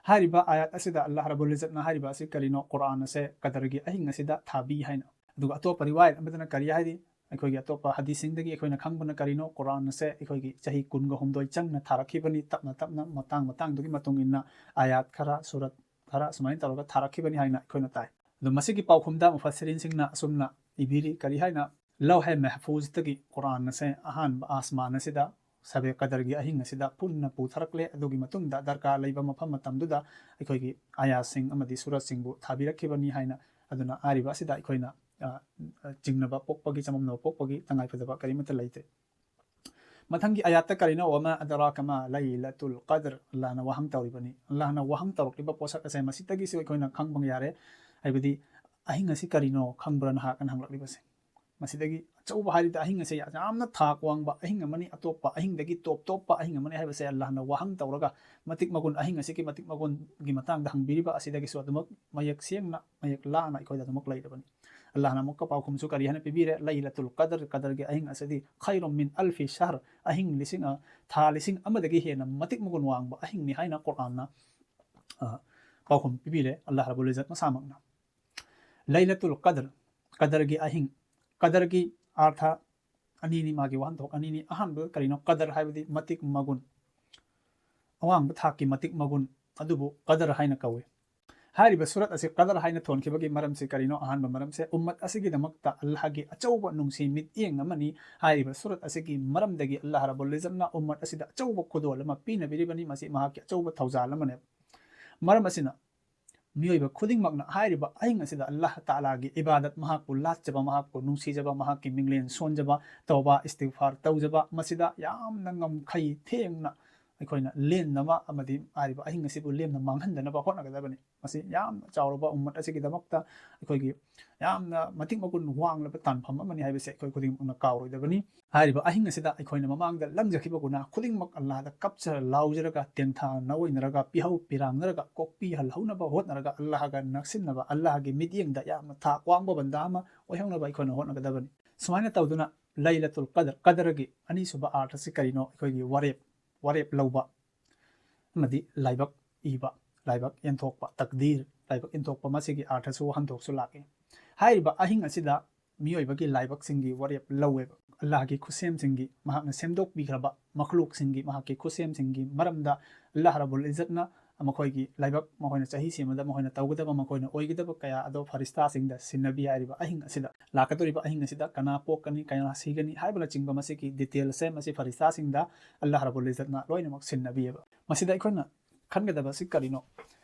ꯍꯥꯏꯔꯤꯕ ꯑꯥꯌꯥꯠ ꯑꯁꯤꯗ ꯑꯜꯂꯥꯍ ꯔꯕꯨꯜ ꯏꯖꯠꯅ ꯍꯥꯏꯔꯤꯕ ꯑꯁꯤ ꯀꯔꯤꯅꯣ? ꯀꯨꯔꯥꯟ ꯑꯁꯦ ꯀꯗꯔꯒꯤ ꯑꯍꯤꯡ ꯑꯁꯤꯗ ꯊꯥꯕꯤ ꯍꯥꯏꯅ꯫ ꯑꯗꯨꯒ ꯑꯇꯣꯞꯄ ꯔꯤꯋꯥꯌꯠ ꯑꯃꯗꯅ ꯀꯔꯤ ꯍꯥꯏꯔꯤ? ꯑꯩꯈꯣꯏꯒꯤ ꯑꯇꯣꯞꯄ ꯍꯗꯤꯁꯁꯤꯡꯗꯒꯤ ꯑꯩꯈꯣꯏꯅ ꯈꯪꯕꯅ ꯀꯔꯤꯅꯣ? ꯀꯨꯔꯥꯟ ꯑꯁꯦ ꯑꯩꯈꯣꯏꯒꯤ ꯆꯍꯤ ꯀꯨꯟꯒ ꯍꯨꯝꯗꯣꯏ ꯆꯪꯅ ꯊꯥꯔꯛꯈꯤꯕꯅꯤ, ꯇꯞꯅ ꯇꯞꯅ, ꯃꯇꯥꯡ ꯃꯇꯥꯡꯗꯨꯒꯤ ꯃꯇꯨꯡ ꯏꯟꯅ ꯑꯥꯌꯥꯠ ꯈꯔ, ꯁꯨꯔꯠ ꯈꯔ ꯁꯨꯃꯥꯏꯅ ꯇꯧꯔꯒ ꯊꯥꯔꯛꯈꯤꯕꯅꯤ ꯍꯥꯏꯅ ꯑꯩꯈꯣꯏꯅ ꯇꯥꯏ꯫ ꯑꯗꯣ ꯃꯁꯤꯒꯤ ꯄꯥꯎꯈꯨꯝꯗ ꯃꯨꯐꯁꯤꯔꯤꯟꯁꯤꯡꯅ ꯑꯁꯨꯝꯅ ꯏꯕꯤꯔꯤ, ꯀꯔꯤ ꯍꯥꯏꯅ? ꯂꯧꯍꯦ ꯃꯦꯍꯐꯨꯖꯇꯒꯤ ꯀꯨꯔꯥꯟ ꯑꯁꯦ ꯑꯍꯥꯟꯕ ꯑꯥꯁꯃꯥꯟ ꯑꯁꯤꯗ ꯁꯕꯦ ꯀꯗꯔꯒꯤ ꯑꯍꯤꯡ ꯑꯁꯤꯗ ꯄꯨꯟꯅ ꯄꯨꯊꯔꯛꯂꯦ꯫ ꯑꯗꯨꯒꯤ ꯃꯇꯨꯡꯗ ꯗꯔꯀꯥꯔ ꯂꯩꯕ ꯃꯐꯝ ꯃꯇꯝꯗꯨꯗ ꯑꯩꯈꯣꯏꯒꯤ ꯑꯌꯥꯁꯤꯡ ꯑꯃꯗꯤ ꯁꯨꯔꯠꯁꯤꯡꯕꯨ ꯊꯥꯕꯤꯔꯛꯈꯤꯕꯅꯤ ꯍꯥꯏꯅ꯫ ꯑꯗꯨꯅ ꯍꯥꯏꯔꯤꯕ ꯑꯁꯤꯗ ꯑꯩꯈꯣꯏꯅ, ꯑ, ꯑ, ꯆꯤꯡꯅꯕ ꯄꯣꯛꯄꯒꯤ, ꯆꯃꯝꯅꯕ ꯄꯣꯛꯄꯒꯤ ꯇꯉꯥꯏꯐꯗꯕ ꯀꯔꯤꯃꯠꯇ ꯂꯩꯇꯦ꯫ ꯃꯊꯪꯒꯤ ꯑꯌꯥꯠꯇ ꯀꯔꯤꯅꯣ? "ꯋꯃꯥ ꯑꯗꯔꯥꯀ ꯃꯥ ꯂꯩꯂꯇꯨꯜ ꯀꯗ꯭ꯔ", ꯑꯜꯂꯥꯍꯅ ꯋꯥꯍꯪ ꯇꯧꯔꯤꯕꯅꯤ꯫ ꯑꯜꯂꯥꯍꯅ ꯋꯥꯍꯪ ꯇꯧꯔꯛꯂꯤꯕ ꯄꯣꯠꯁꯛ ꯑꯁꯦ ꯃꯁꯤꯗꯒꯤꯁꯨ ꯑꯩꯈꯣꯏꯅ ꯈꯪꯕ ꯌꯥꯔꯦ꯫ ꯍꯥꯏꯕꯗꯤ, "ꯑꯍꯤꯡ ꯑꯁꯤ ꯀꯔꯤꯅꯣ ꯈꯪꯕ꯭ꯔꯥ?" ꯅꯍꯥꯛꯅ ꯍꯪꯂꯛꯂꯤꯕꯁꯦ꯫ ꯃꯁꯤꯗꯒꯤ ꯑꯆꯧꯕ ꯍꯥꯏꯔꯤꯗ, ꯑꯍꯤꯡ ꯑꯁꯦ ꯌꯥꯝꯅ ꯊꯥꯛ ꯋꯥꯡꯕ ꯑꯍꯤꯡ ꯑꯃꯅꯤ, ꯑꯇꯣꯞꯄ ꯑꯍꯤꯡꯗꯒꯤ ꯇꯣꯞ ꯇꯣꯞꯄ ꯑꯍꯤꯡ ꯑꯃꯅꯤ ꯍꯥꯏꯕꯁꯦ ꯑꯜꯂꯥꯍꯅ ꯋꯥꯍꯪ ꯇꯧꯔꯒ ꯃꯇꯤꯛ ꯃꯒꯨꯟ, ꯑꯍꯤꯡ ꯑꯁꯤꯒꯤ ꯃꯇꯤꯛ ꯃꯒꯨꯟꯒꯤ ꯃꯇꯥꯡꯗ ꯍꯪꯕꯤꯔꯤꯕ ꯑꯁꯤꯗꯒꯤꯁꯨ ꯑꯗꯨꯃꯛ ꯃꯌꯦꯛ ꯁꯦꯡꯅ, ꯃꯌꯦꯛ ꯂꯥꯅ ꯑꯩꯈꯣꯏꯗ ꯑꯗꯨꯃꯛ ꯂꯩꯔꯕꯅꯤ꯫ ꯑꯜꯂꯥꯍꯅ ꯑꯃꯨꯛꯀ ꯄꯥꯎꯈꯨꯝꯁꯨ ꯀꯔꯤ ꯍꯥꯏꯅ ꯄꯤꯕꯤꯔꯦ? "ꯂꯩꯂꯇꯨꯜ ꯀꯗꯔ", ꯀꯗꯔꯒꯤ ꯑꯍꯤꯡ ꯑꯁꯤꯗꯤ "ꯈꯩꯔꯨꯝ ꯃꯤꯟ ꯑꯜꯐꯤ ꯁꯍꯔ", ꯑꯍꯤꯡ ꯂꯤꯁꯤꯡ, ꯑ, ꯊꯥ ꯂꯤꯁꯤꯡ ꯑꯃꯗꯒꯤ ꯍꯦꯟꯅ ꯃꯇꯤꯛ ꯃꯒꯨꯟ ꯋꯥꯡꯕ ꯑꯍꯤꯡꯅꯤ ꯍꯥꯏꯅ ꯀꯨꯔꯥꯟꯅ, ꯑ, ꯄꯥꯎꯈꯨꯝ ꯄꯤꯕꯤꯔꯦ ꯑꯜꯂꯥꯍ ꯔꯕꯨꯜ ꯏꯖꯠ ꯃꯁꯥꯃꯛꯅ꯫ ꯂꯩꯂꯇꯨꯜ ꯀꯗꯔ, ꯀꯗꯔꯒꯤ ꯑꯍꯤꯡ, ꯀꯗꯔꯒꯤ ꯑꯥꯔꯊ ꯑꯅꯤꯅꯤ, ꯃꯥꯒꯤ ꯋꯥꯍꯟꯊꯣꯛ ꯑꯅꯤꯅꯤ꯫ ꯑꯍꯥꯟꯕꯗ ꯀꯔꯤꯅꯣ? ꯀꯗꯔ ꯍꯥꯏꯕꯗꯤ ꯃꯇꯤꯛ ꯃꯒꯨꯟ, ꯑꯋꯥꯡꯕ ꯊꯥꯛꯀꯤ ꯃꯇꯤꯛ ꯃꯒꯨꯟ ꯑꯗꯨꯕꯨ ꯀꯗꯔ ꯍꯥꯏꯅ ꯀꯧꯏ꯫ ꯍꯥꯏꯔꯤꯕ ꯁꯨꯔꯠ ꯑꯁꯤ ꯀꯗꯔ ꯍꯥꯏꯅ ꯊꯣꯟꯈꯤꯕꯒꯤ ꯃꯔꯝꯁꯤ ꯀꯔꯤꯅꯣ? ꯑꯍꯥꯟꯕ ꯃꯔꯝꯁꯦ, ꯎꯝꯃꯠ ꯑꯁꯤꯒꯤꯗꯃꯛꯇ ꯑꯜꯂꯥꯍꯒꯤ ꯑꯆꯧꯕ ꯅꯨꯡꯁꯤ ꯃꯤꯠꯌꯦꯡ ꯑꯃꯅꯤ꯫ ꯍꯥꯏꯔꯤꯕ ꯁꯨꯔꯠ ꯑꯁꯤꯒꯤ ꯃꯔꯝꯗꯒꯤ ꯑꯜꯂꯥꯍ ꯔꯕꯨꯜ ꯏꯖꯠꯅ ꯎꯝꯃꯠ ꯑꯁꯤꯗ ꯑꯆꯧꯕ ꯈꯨꯗꯣꯜ ꯑꯃ ꯄꯤꯅꯕꯤꯔꯤꯕꯅꯤ꯫ ꯃꯁꯤ ꯃꯍꯥꯛꯀꯤ ꯑꯆꯧꯕ ꯊꯧꯖꯥꯜ ꯑꯃꯅꯦꯕ꯫ ꯃꯔꯝ ꯑꯁꯤꯅ ꯃꯤꯑꯣꯏꯕ ꯈꯨꯗꯤꯡꯃꯛꯅ ꯍꯥꯏꯔꯤꯕ ꯑꯍꯤꯡ ꯑꯁꯤꯗ ꯑꯜꯂꯥꯍ ꯇꯥꯂꯥꯒꯤ ꯏꯕꯥꯗꯠ, ꯃꯍꯥꯛꯄꯨ ꯂꯥꯠꯆꯕ, ꯃꯍꯥꯛꯄꯨ ꯅꯨꯡꯁꯤꯖꯕ, ꯃꯍꯥꯛꯀꯤ ꯃꯤꯡꯂꯦꯟ ꯁꯣꯟꯖꯕ, ꯇꯧꯕꯥ ꯏꯁꯇꯤꯒꯐꯥꯔ ꯇꯧꯖꯕ, ꯃꯁꯤꯗ ꯌꯥꯝꯅ ꯉꯝꯈꯩ ꯊꯦꯡꯅ ꯑꯩꯈꯣꯏꯅ ꯂꯦꯟꯅꯕ ꯑꯃꯗꯤ ꯍꯥꯏꯔꯤꯕ ꯑꯍꯤꯡ ꯑꯁꯤꯕꯨ ꯂꯦꯝꯅ ꯃꯥꯡꯍꯟꯗꯅꯕ ꯍꯣꯠꯅꯒꯗꯕꯅꯤ꯫ ꯃꯁꯤ ꯌꯥꯝꯅ ꯆꯥꯎꯔꯕ ꯎꯝꯃꯠ ꯑꯁꯤꯒꯤꯗꯃꯛꯇ ꯑꯩꯈꯣꯏꯒꯤ ꯌꯥꯝꯅ ꯃꯇꯤꯛ ꯃꯒꯨꯟ ꯋꯥꯡꯂꯕ ꯇꯥꯟꯐꯝ ꯑꯃꯅꯤ ꯍꯥꯏꯕꯁꯦ ꯑꯩꯈꯣꯏ ꯈꯨꯗꯤꯡꯃꯛꯅ ꯀꯥꯎꯔꯣꯏꯗꯕꯅꯤ꯫ ꯍꯥꯏꯔꯤꯕ ꯑꯍꯤꯡ ꯑꯁꯤꯗ ꯑꯩꯈꯣꯏꯅ ꯃꯃꯥꯡꯗ ꯂꯪꯖꯈꯤꯕ ꯒꯨꯅꯥ ꯈꯨꯗꯤꯡꯃꯛ ꯑꯜꯂꯥꯍꯗ ꯀꯞꯆꯔ ꯂꯥꯎꯖꯔꯒ, ꯇꯦꯡꯊꯥ ꯅꯥꯑꯣꯏꯅꯔꯒ, ꯄꯤꯍꯧ ꯄꯤꯔꯥꯡꯅꯔꯒ, ꯀꯣꯛꯄꯤꯍꯜꯍꯧꯅꯕ ꯍꯣꯠꯅꯔꯒ, ꯑꯜꯂꯥꯍꯒ ꯅꯛꯁꯤꯟꯅꯕ, ꯑꯜꯂꯥꯍꯒꯤ ꯃꯤꯠꯌꯦꯡꯗ ꯌꯥꯝꯅ ꯊꯥꯛ ꯋꯥꯡꯕ ꯕꯟꯗꯥ ꯑꯃ ꯑꯣꯏꯍꯧꯅꯕ ꯑꯩꯈꯣꯏꯅ ꯍꯣꯠꯅꯒꯗꯕꯅꯤ꯫ ꯁꯨꯃꯥꯏꯅ ꯇꯧꯗꯨꯅ ꯂꯩꯂꯇꯨꯜ ꯀꯗꯔ, ꯀꯗꯔꯒꯤ ꯑꯅꯤꯁꯨꯕ ꯑꯥꯔꯊ ꯑꯁꯤ ꯀꯔꯤꯅꯣ? ꯑꯩꯈꯣꯏꯒꯤ ꯋꯥꯔꯦꯞ, ꯋꯥꯔꯦꯞ ꯂꯧꯕ ꯑꯃꯗꯤ ꯂꯥꯏꯕꯛ ꯏꯕ, ꯂꯥꯏꯕꯛ ꯌꯦꯟꯊꯣꯛꯄ, ꯇꯛꯗꯤꯔ, ꯂꯥꯏꯕꯛ ꯌꯦꯟꯊꯣꯛꯄ, ꯃꯁꯤꯒꯤ ꯑꯥꯔꯊꯁꯨ ꯋꯥꯍꯟꯊꯣꯛꯁꯨ ꯂꯥꯛꯏ꯫ ꯍꯥꯏꯔꯤꯕ ꯑꯍꯤꯡ ꯑꯁꯤꯗ ꯃꯤꯑꯣꯏꯕꯒꯤ ꯂꯥꯏꯕꯛꯁꯤꯡꯒꯤ ꯋꯥꯔꯦꯞ ꯂꯧꯋꯦꯕ꯫ ꯑꯜꯂꯥꯍꯒꯤ ꯈꯨꯠꯁꯦꯝꯁꯤꯡꯒꯤ, ꯃꯍꯥꯛꯅ ꯁꯦꯝꯗꯣꯛꯄꯤꯈ꯭ꯔꯕ ꯃꯈꯂꯨꯛꯁꯤꯡꯒꯤ, ꯃꯍꯥꯛꯀꯤ ꯈꯨꯠꯁꯦꯝꯁꯤꯡꯒꯤ ꯃꯔꯝꯗ ꯑꯜꯂꯥꯍ ꯔꯕꯨꯜ ꯏꯖꯠꯅ ꯃꯈꯣꯏꯒꯤ ꯂꯥꯏꯕꯛ, ꯃꯈꯣꯏꯅ ꯆꯍꯤ ꯁꯤꯃꯗ ꯃꯈꯣꯏꯅ ꯇꯧꯒꯗꯕ, ꯃꯈꯣꯏꯅ ꯑꯣꯏꯒꯗꯕ ꯀꯌꯥ ꯑꯗꯣ ꯐꯔꯤꯁꯇꯥꯁꯤꯡꯗ ꯁꯤꯟꯅꯕꯤ ꯍꯥꯏꯔꯤꯕ ꯑꯍꯤꯡ ꯑꯁꯤꯗ꯫ ꯂꯥꯛꯀꯗꯧꯔꯤꯕ ꯑꯍꯤꯡ ꯑꯁꯤꯗ ꯀꯅꯥ ꯄꯣꯛꯀꯅꯤ, ꯀꯅꯥ ꯁꯤꯒꯅꯤ ꯍꯥꯏꯕꯅꯆꯤꯡꯕ ꯃꯁꯤꯒꯤ ꯗꯤꯇꯦꯜꯁꯦ ꯃꯁꯤ ꯐꯔꯤꯁꯇꯥꯁꯤꯡꯗ ꯑꯜꯂꯥꯍ ꯔꯕꯨꯜ ꯏꯖꯠꯅ ꯂꯣꯏꯅꯃꯛ ꯁꯤꯟꯅꯕꯤꯑꯕ꯫ ꯃꯁꯤꯗ ꯑꯩꯈꯣꯏꯅ ꯈꯟꯒꯗꯕꯁꯤ ꯀꯔꯤꯅꯣ?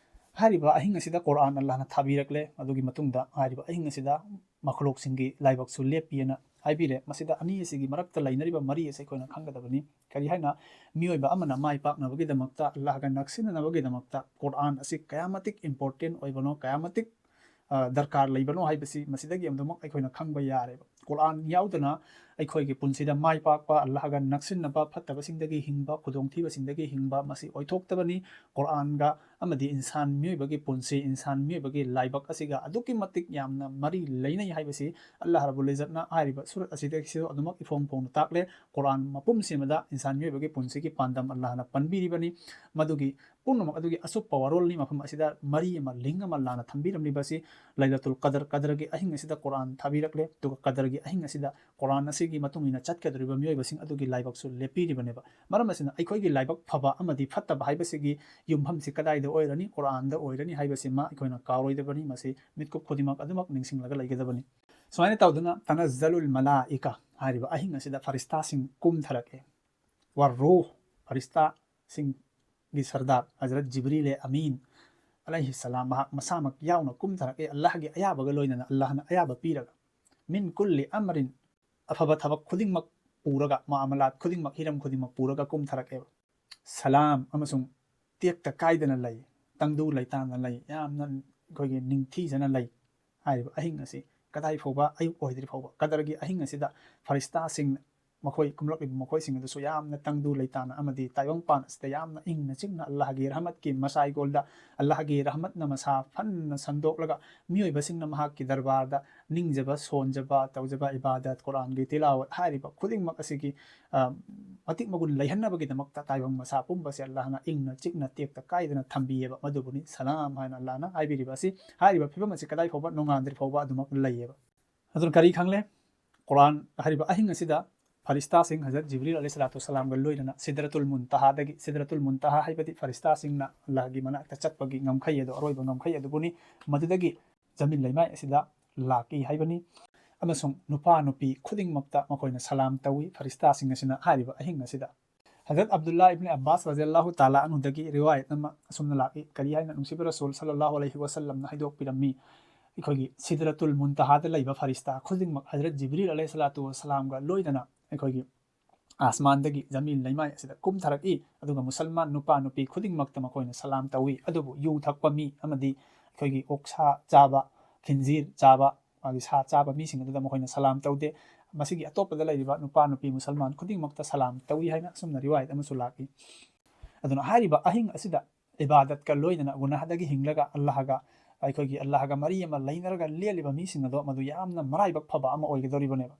ꯍꯥꯏꯔꯤꯕ ꯑꯍꯤꯡ ꯑꯁꯤꯗ ꯀꯨꯔꯥꯟ ꯑꯜꯂꯥꯍꯅ ꯊꯥꯕꯤꯔꯛꯂꯦ꯫ ꯑꯗꯨꯒꯤ ꯃꯇꯨꯡꯗ ꯍꯥꯏꯔꯤꯕ ꯑꯍꯤꯡ ꯑꯁꯤꯗ ꯃꯈꯂꯣꯛꯁꯤꯡꯒꯤ ꯂꯥꯏꯕꯛꯁꯨ ꯂꯦꯞꯄꯤꯑꯅ ꯍꯥꯏꯕꯤꯔꯦ꯫ ꯃꯁꯤꯗ ꯑꯅꯤ ꯑꯁꯤꯒꯤ ꯃꯔꯛꯇ ꯂꯩꯅꯔꯤꯕ ꯃꯔꯤ ꯑꯁꯤ ꯑꯩꯈꯣꯏꯅ ꯈꯪꯒꯗꯕꯅꯤ꯫ ꯀꯔꯤ ꯍꯥꯏꯅ? ꯃꯤꯑꯣꯏꯕ ꯑꯃꯅ ꯃꯥꯏ ꯄꯥꯛꯅꯕꯒꯤꯗꯃꯛꯇ, ꯑꯜꯂꯥꯍꯒ ꯅꯛꯁꯤꯟꯅꯅꯕꯒꯤꯗꯃꯛꯇ ꯀꯨꯔꯥꯟ ꯑꯁꯤ ꯀꯌꯥ ꯃꯇꯤꯛ ꯏꯝꯄꯣꯔꯇꯦꯟ ꯑꯣꯏꯕꯅꯣ, ꯀꯌꯥ ꯃꯇꯤꯛ, ꯑ, ꯗꯔꯀꯥꯔ ꯂꯩꯕꯅꯣ ꯍꯥꯏꯕꯁꯤ ꯃꯁꯤꯗꯒꯤ ꯑꯗꯨꯃꯛ ꯑꯩꯈꯣꯏꯅ ꯈꯪꯕ ꯌꯥꯔꯦꯕ꯫ ꯀꯨꯔꯥꯟ ꯌꯥꯎꯗꯅ ꯑꯩꯈꯣꯏꯒꯤ ꯄꯨꯟꯁꯤꯗ ꯃꯥꯏ ꯄꯥꯛꯄ, ꯑꯜꯂꯥꯍꯒ ꯅꯛꯁꯤꯟꯅꯕ, ꯐꯠꯇꯕꯁꯤꯡꯗꯒꯤ ꯍꯤꯡꯕ, ꯈꯨꯗꯣꯡꯊꯤꯕꯁꯤꯡꯗꯒꯤ ꯍꯤꯡꯕ ꯃꯁꯤ ꯑꯣꯏꯊꯣꯛꯇꯕꯅꯤ꯫ ꯀꯨꯔꯥꯟꯒ ꯑꯃꯗꯤ ꯏꯟꯁꯥꯟ ꯃꯤꯑꯣꯏꯕꯒꯤ ꯄꯨꯟꯁꯤ, ꯏꯟꯁꯥꯟ ꯃꯤꯑꯣꯏꯕꯒꯤ ꯂꯥꯏꯕꯛ ꯑꯁꯤꯒ ꯑꯗꯨꯛꯀꯤ ꯃꯇꯤꯛ ꯌꯥꯝꯅ ꯃꯔꯤ ꯂꯩꯅꯩ ꯍꯥꯏꯕꯁꯤ ꯑꯜꯂꯥꯍ ꯔꯕꯨꯜ ꯏꯖꯠꯅ ꯍꯥꯏꯔꯤꯕ ꯁꯨꯔꯠ ꯑꯁꯤꯗꯒꯤꯁꯨ ꯑꯗꯨꯃꯛ ꯏꯐꯣꯡ ꯐꯣꯡꯅ ꯇꯥꯛꯂꯦ꯫ ꯀꯨꯔꯥꯟ ꯃꯄꯨꯝꯁꯤꯃꯗ ꯏꯟꯁꯥꯟ ꯃꯤꯑꯣꯏꯕꯒꯤ ꯄꯨꯟꯁꯤꯒꯤ ꯄꯥꯟꯗꯝ ꯑꯜꯂꯥꯍꯅ ꯄꯟꯕꯤꯔꯤꯕꯅꯤ꯫ ꯃꯗꯨꯒꯤ ꯄꯨꯝꯅꯃꯛ ꯑꯗꯨꯒꯤ ꯑꯆꯨꯞꯄ ꯋꯥꯔꯣꯜꯅꯤ꯫ ꯃꯐꯝ ꯑꯁꯤꯗ ꯃꯔꯤ ꯑꯃ, ꯂꯤꯡ ꯑꯃ ꯂꯥꯟꯅ ꯊꯝꯕꯤꯔꯝꯂꯤꯕꯁꯤ ꯂꯩꯂꯇꯨꯜ ꯀꯗꯔ, ꯀꯗꯔꯒꯤ ꯑꯍꯤꯡ ꯑꯁꯤꯗ ꯀꯨꯔꯥꯟ ꯊꯥꯕꯤꯔꯛꯂꯦ꯫ ꯑꯗꯨꯒ ꯀꯗꯔꯒꯤ ꯑꯍꯤꯡ ꯑꯁꯤꯗ ꯀꯨꯔꯥꯟ ꯑꯁꯤꯒꯤ ꯃꯇꯨꯡ ꯏꯟꯅ ꯆꯠꯀꯗꯧꯔꯤꯕ ꯃꯤꯑꯣꯏꯕꯁꯤꯡ ꯑꯗꯨꯒꯤ ꯂꯥꯏꯕꯛꯁꯨ ꯂꯦꯞꯄꯤꯔꯤꯕꯅꯦꯕ꯫ ꯃꯔꯝ ꯑꯁꯤꯅ ꯑꯩꯈꯣꯏꯒꯤ ꯂꯥꯏꯕꯛ ꯐꯕ ꯑꯃꯗꯤ ꯐꯠꯇꯕ ꯍꯥꯏꯕꯁꯤꯒꯤ ꯌꯨꯝꯐꯝꯁꯤ ꯀꯗꯥꯏꯗ ꯑꯣꯏꯔꯅꯤ? ꯀꯨꯔꯥꯟꯗ ꯑꯣꯏꯔꯅꯤ ꯍꯥꯏꯕꯁꯤꯃ ꯑꯩꯈꯣꯏꯅ ꯀꯥꯎꯔꯣꯏꯗꯕꯅꯤ꯫ ꯃꯁꯤ ꯃꯤꯠꯀꯨꯞ ꯈꯨꯗꯤꯡꯃꯛ ꯑꯗꯨꯃꯛ ꯅꯤꯡꯁꯤꯡꯂꯒ ꯂꯩꯒꯗꯕꯅꯤ꯫ ꯁꯨꯃꯥꯏꯅ ꯇꯧꯗꯨꯅ ꯇꯅꯖꯂꯨꯜ ꯃꯂꯥꯏꯀꯥ ꯍꯥꯏꯔꯤꯕ ꯑꯍꯤꯡ ꯑꯁꯤꯗ ꯐꯔꯤꯁꯇꯥꯁꯤꯡ ꯀꯨꯝꯊꯔꯛꯑꯦ꯫ ꯋꯥꯔꯨꯍ, ꯐꯔꯤꯁꯇꯥꯁꯤꯡꯒꯤ ꯁꯔꯗꯥꯔ ꯍꯖꯔꯠ ꯖꯤꯕ꯭ꯔꯤꯂꯦ ꯑꯃꯤꯟ ꯑꯂꯩꯍꯤ ꯁꯂꯥꯝ ꯃꯍꯥꯛ ꯃꯁꯥꯃꯛ ꯌꯥꯎꯅ ꯀꯨꯝꯊꯔꯛꯑꯦ, ꯑꯜꯂꯥꯍꯒꯤ ꯑꯌꯥꯕꯒ ꯂꯣꯏꯅꯅ, ꯑꯜꯂꯥꯍꯅ ꯑꯌꯥꯕ ꯄꯤꯔꯒ꯫ ꯃꯤꯟ ꯀꯨꯜꯂꯤ ꯑꯃꯔꯤꯟ, ꯑꯐꯕ ꯊꯕꯛ ꯈꯨꯗꯤꯡꯃꯛ ꯄꯨꯔꯒ, ꯃꯥꯃꯂꯥꯠ ꯈꯨꯗꯤꯡꯃꯛ, ꯍꯤꯔꯝ ꯈꯨꯗꯤꯡꯃꯛ ꯄꯨꯔꯒ ꯀꯨꯝꯊꯔꯛꯑꯦꯕ꯫ ꯁꯂꯥꯝ ꯑꯃꯁꯨꯡ ꯇꯦꯛꯇ ꯀꯥꯏꯗꯅ ꯂꯩ, ꯇꯪꯗꯨ ꯂꯩꯇꯥꯅ ꯂꯩ, ꯌꯥꯝꯅ ꯑꯩꯈꯣꯏꯒꯤ ꯅꯤꯡꯊꯤꯖꯅ ꯂꯩ꯫ ꯍꯥꯏꯔꯤꯕ ꯑꯍꯤꯡ ꯑꯁꯤ ꯀꯗꯥꯏ ꯐꯥꯎꯕ, ꯑꯌꯨꯛ ꯑꯣꯏꯗ꯭ꯔꯤ ꯐꯥꯎꯕ, ꯀꯗꯔꯒꯤ ꯑꯍꯤꯡ ꯑꯁꯤꯗ ꯐꯔꯤꯁꯇꯥꯁꯤꯡ, ꯃꯈꯣꯏ ꯀꯨꯝꯂꯛꯂꯤꯕ ꯃꯈꯣꯏꯁꯤꯡ ꯑꯗꯨꯁꯨ ꯌꯥꯝꯅ ꯇꯪꯗꯨ ꯂꯩꯇꯥꯅ ꯑꯃꯗꯤ ꯇꯥꯏꯕꯪꯄꯥꯟ ꯑꯁꯤꯗ ꯌꯥꯝꯅ ꯏꯪꯅ ꯆꯤꯛꯅ ꯑꯜꯂꯥꯍꯒꯤ ꯔꯍꯃꯠꯀꯤ ꯃꯁꯥꯏꯒꯣꯜꯗ, ꯑꯜꯂꯥꯍꯒꯤ ꯔꯍꯃꯠꯅ ꯃꯁꯥ ꯐꯟꯅ ꯁꯟꯗꯣꯛꯂꯒ ꯃꯤꯑꯣꯏꯕꯁꯤꯡꯅ ꯃꯍꯥꯛꯀꯤ ꯗꯔꯕꯥꯔꯗ ꯅꯤꯡꯖꯕ, ꯁꯣꯟꯖꯕ, ꯇꯧꯖꯕ, ꯏꯕꯥꯗꯠ, ꯀꯨꯔꯥꯟꯒꯤ ꯇꯤꯂꯥꯋꯠ ꯍꯥꯏꯔꯤꯕ ꯈꯨꯗꯤꯡꯃꯛ ꯑꯁꯤꯒꯤ, ꯑ, ꯃꯇꯤꯛ ꯃꯒꯨꯟ ꯂꯩꯍꯟꯅꯕꯒꯤꯗꯃꯛꯇ ꯇꯥꯏꯕꯪ ꯃꯁꯥ ꯄꯨꯝꯕꯁꯦ ꯑꯜꯂꯥꯍꯅ ꯏꯪꯅ ꯆꯤꯛꯅ ꯇꯦꯛꯇ ꯀꯥꯏꯗꯅ ꯊꯝꯕꯤꯑꯕ꯫ ꯃꯗꯨꯕꯨꯅꯤ ꯁꯂꯥꯝ ꯍꯥꯏꯅ ꯑꯜꯂꯥꯍꯅ ꯍꯥꯏꯕꯤꯔꯤꯕ ꯑꯁꯤ꯫ ꯍꯥꯏꯔꯤꯕ ꯐꯤꯕꯝ ꯑꯁꯤ ꯀꯗꯥꯏ ꯐꯥꯎꯕ? ꯅꯣꯡꯉꯥꯟꯗ꯭ꯔꯤ ꯐꯥꯎꯕ ꯑꯗꯨꯃꯛ ꯂꯩꯌꯦꯕ꯫ ꯑꯗꯨꯅ ꯀꯔꯤ ꯈꯪꯂꯦ? ꯀꯨꯔꯥꯟ ꯍꯥꯏꯔꯤꯕ ꯑꯍꯤꯡ ꯑꯁꯤꯗ ꯐꯔꯤꯁꯇꯥꯁꯤꯡ ꯍꯖꯔꯠ ꯖꯤꯕ꯭ꯔꯤꯜ ꯑꯂꯩꯍꯤ ꯁꯂꯥꯇꯨ ꯋꯁꯁꯂꯥꯝꯒ ꯂꯣꯏꯅꯅ ꯁꯤꯗ꯭ꯔꯇꯨꯜ ꯃꯨꯟꯇꯍꯥꯗꯒꯤ, ꯁꯤꯗ꯭ꯔꯇꯨꯜ ꯃꯨꯟꯇꯍꯥ ꯍꯥꯏꯕꯗꯤ ꯐꯔꯤꯁꯇꯥꯁꯤꯡꯅ ꯑꯜꯂꯥꯍꯒꯤ ꯃꯅꯥꯛꯇ ꯆꯠꯄꯒꯤ ꯉꯝꯈꯩ ꯑꯗꯨ, ꯑꯔꯣꯏꯕ ꯉꯝꯈꯩ ꯑꯗꯨꯕꯨꯅꯤ, ꯃꯗꯨꯗꯒꯤ ꯖꯃꯤꯟ ꯂꯩꯃꯥꯏ ꯑꯁꯤꯗ ꯂꯥꯛꯏ ꯍꯥꯏꯕꯅꯤ꯫ ꯑꯃꯁꯨꯡ ꯅꯨꯄꯥ ꯅꯨꯄꯤ ꯈꯨꯗꯤꯡꯃꯛꯇ ꯃꯈꯣꯏꯅ ꯁꯂꯥꯝ ꯇꯧꯏ꯫ ꯐꯔꯤꯁꯇꯥꯁꯤꯡ ꯑꯁꯤꯅ ꯍꯥꯏꯔꯤꯕ ꯑꯍꯤꯡ ꯑꯁꯤꯗ ꯍꯖꯔꯠ ꯑꯕꯗꯨꯜꯂꯥ ꯏꯕꯅꯤ ꯑꯕꯥꯁ ꯔꯖꯤꯌꯜꯂꯥꯍꯨ ꯇꯥꯂꯥ ꯑꯟꯍꯨꯗꯒꯤ ꯔꯤꯋꯥꯌꯠ ꯑꯃ ꯑꯁꯨꯝꯅ ꯂꯥꯛꯏ꯫ ꯀꯔꯤ ꯍꯥꯏꯅ ꯅꯨꯡꯁꯤꯕ ꯔꯁꯨꯜ ꯁꯜꯂꯜꯂꯥꯍꯨ ꯑꯂꯩꯍꯤ ꯋꯁꯜꯂꯝꯅ ꯍꯥꯏꯗꯣꯛꯄꯤꯔꯝꯃꯤ? ꯑꯩꯈꯣꯏꯒꯤ ꯁꯤꯗ꯭ꯔꯇꯨꯜ ꯃꯨꯟꯇꯍꯥꯗ ꯂꯩꯕ ꯐꯔꯤꯁꯇꯥ ꯈꯨꯗꯤꯡꯃꯛ ꯍꯖꯔꯠ ꯖꯤꯕ꯭ꯔꯤꯜ ꯑꯂꯩꯍꯤ ꯁꯂꯥꯇꯨ ꯋꯁꯁꯂꯥꯝꯒ ꯂꯣꯏꯅꯅ ꯑꯩꯈꯣꯏꯒꯤ ꯑꯥꯁꯃꯥꯟꯗꯒꯤ ꯖꯃꯤꯟ ꯂꯩꯃꯥꯏ ꯑꯁꯤꯗ ꯀꯨꯝꯊꯔꯛꯏ꯫ ꯑꯗꯨꯒ ꯃꯨꯁꯜꯃꯥꯟ ꯅꯨꯄꯥ ꯅꯨꯄꯤ ꯈꯨꯗꯤꯡꯃꯛꯇ ꯃꯈꯣꯏꯅ ꯁꯂꯥꯝ ꯇꯧꯏ꯫ ꯑꯗꯨꯕꯨ ꯌꯨ ꯊꯛꯄ ꯃꯤ ꯑꯃꯗꯤ ꯑꯩꯈꯣꯏꯒꯤ ꯑꯣꯛꯁꯥ ꯆꯥꯕ, ꯈꯤꯟꯖꯤꯔ ꯆꯥꯕ, ꯃꯥꯒꯤ ꯁꯥ ꯆꯥꯕ ꯃꯤꯁꯤꯡ ꯑꯗꯨꯗ ꯃꯈꯣꯏꯅ ꯁꯂꯥꯝ ꯇꯧꯗꯦ꯫ ꯃꯁꯤꯒꯤ ꯑꯇꯣꯞꯄꯗ ꯂꯩꯔꯤꯕ ꯅꯨꯄꯥ ꯅꯨꯄꯤ ꯃꯨꯁꯜꯃꯥꯟ ꯈꯨꯗꯤꯡꯃꯛꯇ ꯁꯂꯥꯝ ꯇꯧꯏ ꯍꯥꯏꯅ ꯑꯁꯨꯝꯅ ꯔꯤꯋꯥꯌꯠ ꯑꯃꯁꯨ ꯂꯥꯛꯏ꯫ ꯑꯗꯨꯅ ꯍꯥꯏꯔꯤꯕ ꯑꯍꯤꯡ ꯑꯁꯤꯗ ꯏꯕꯥꯗꯠꯀ ꯂꯣꯏꯅꯅ ꯒꯨꯅꯥꯍꯗꯒꯤ ꯍꯤꯡꯂꯒ ꯑꯜꯂꯥꯍꯒ, ꯑꯩꯈꯣꯏꯒꯤ ꯑꯜꯂꯥꯍꯒ ꯃꯔꯤ ꯑꯃ ꯂꯩꯅꯔꯒ ꯂꯦꯜꯂꯤꯕ ꯃꯤꯁꯤꯡ ꯑꯗꯣ ꯃꯗꯨ ꯌꯥꯝꯅ ꯃꯔꯥꯏꯕꯛ ꯐꯕ ꯑꯃ ꯑꯣꯏꯒꯗꯧꯔꯤꯕꯅꯦꯕ꯫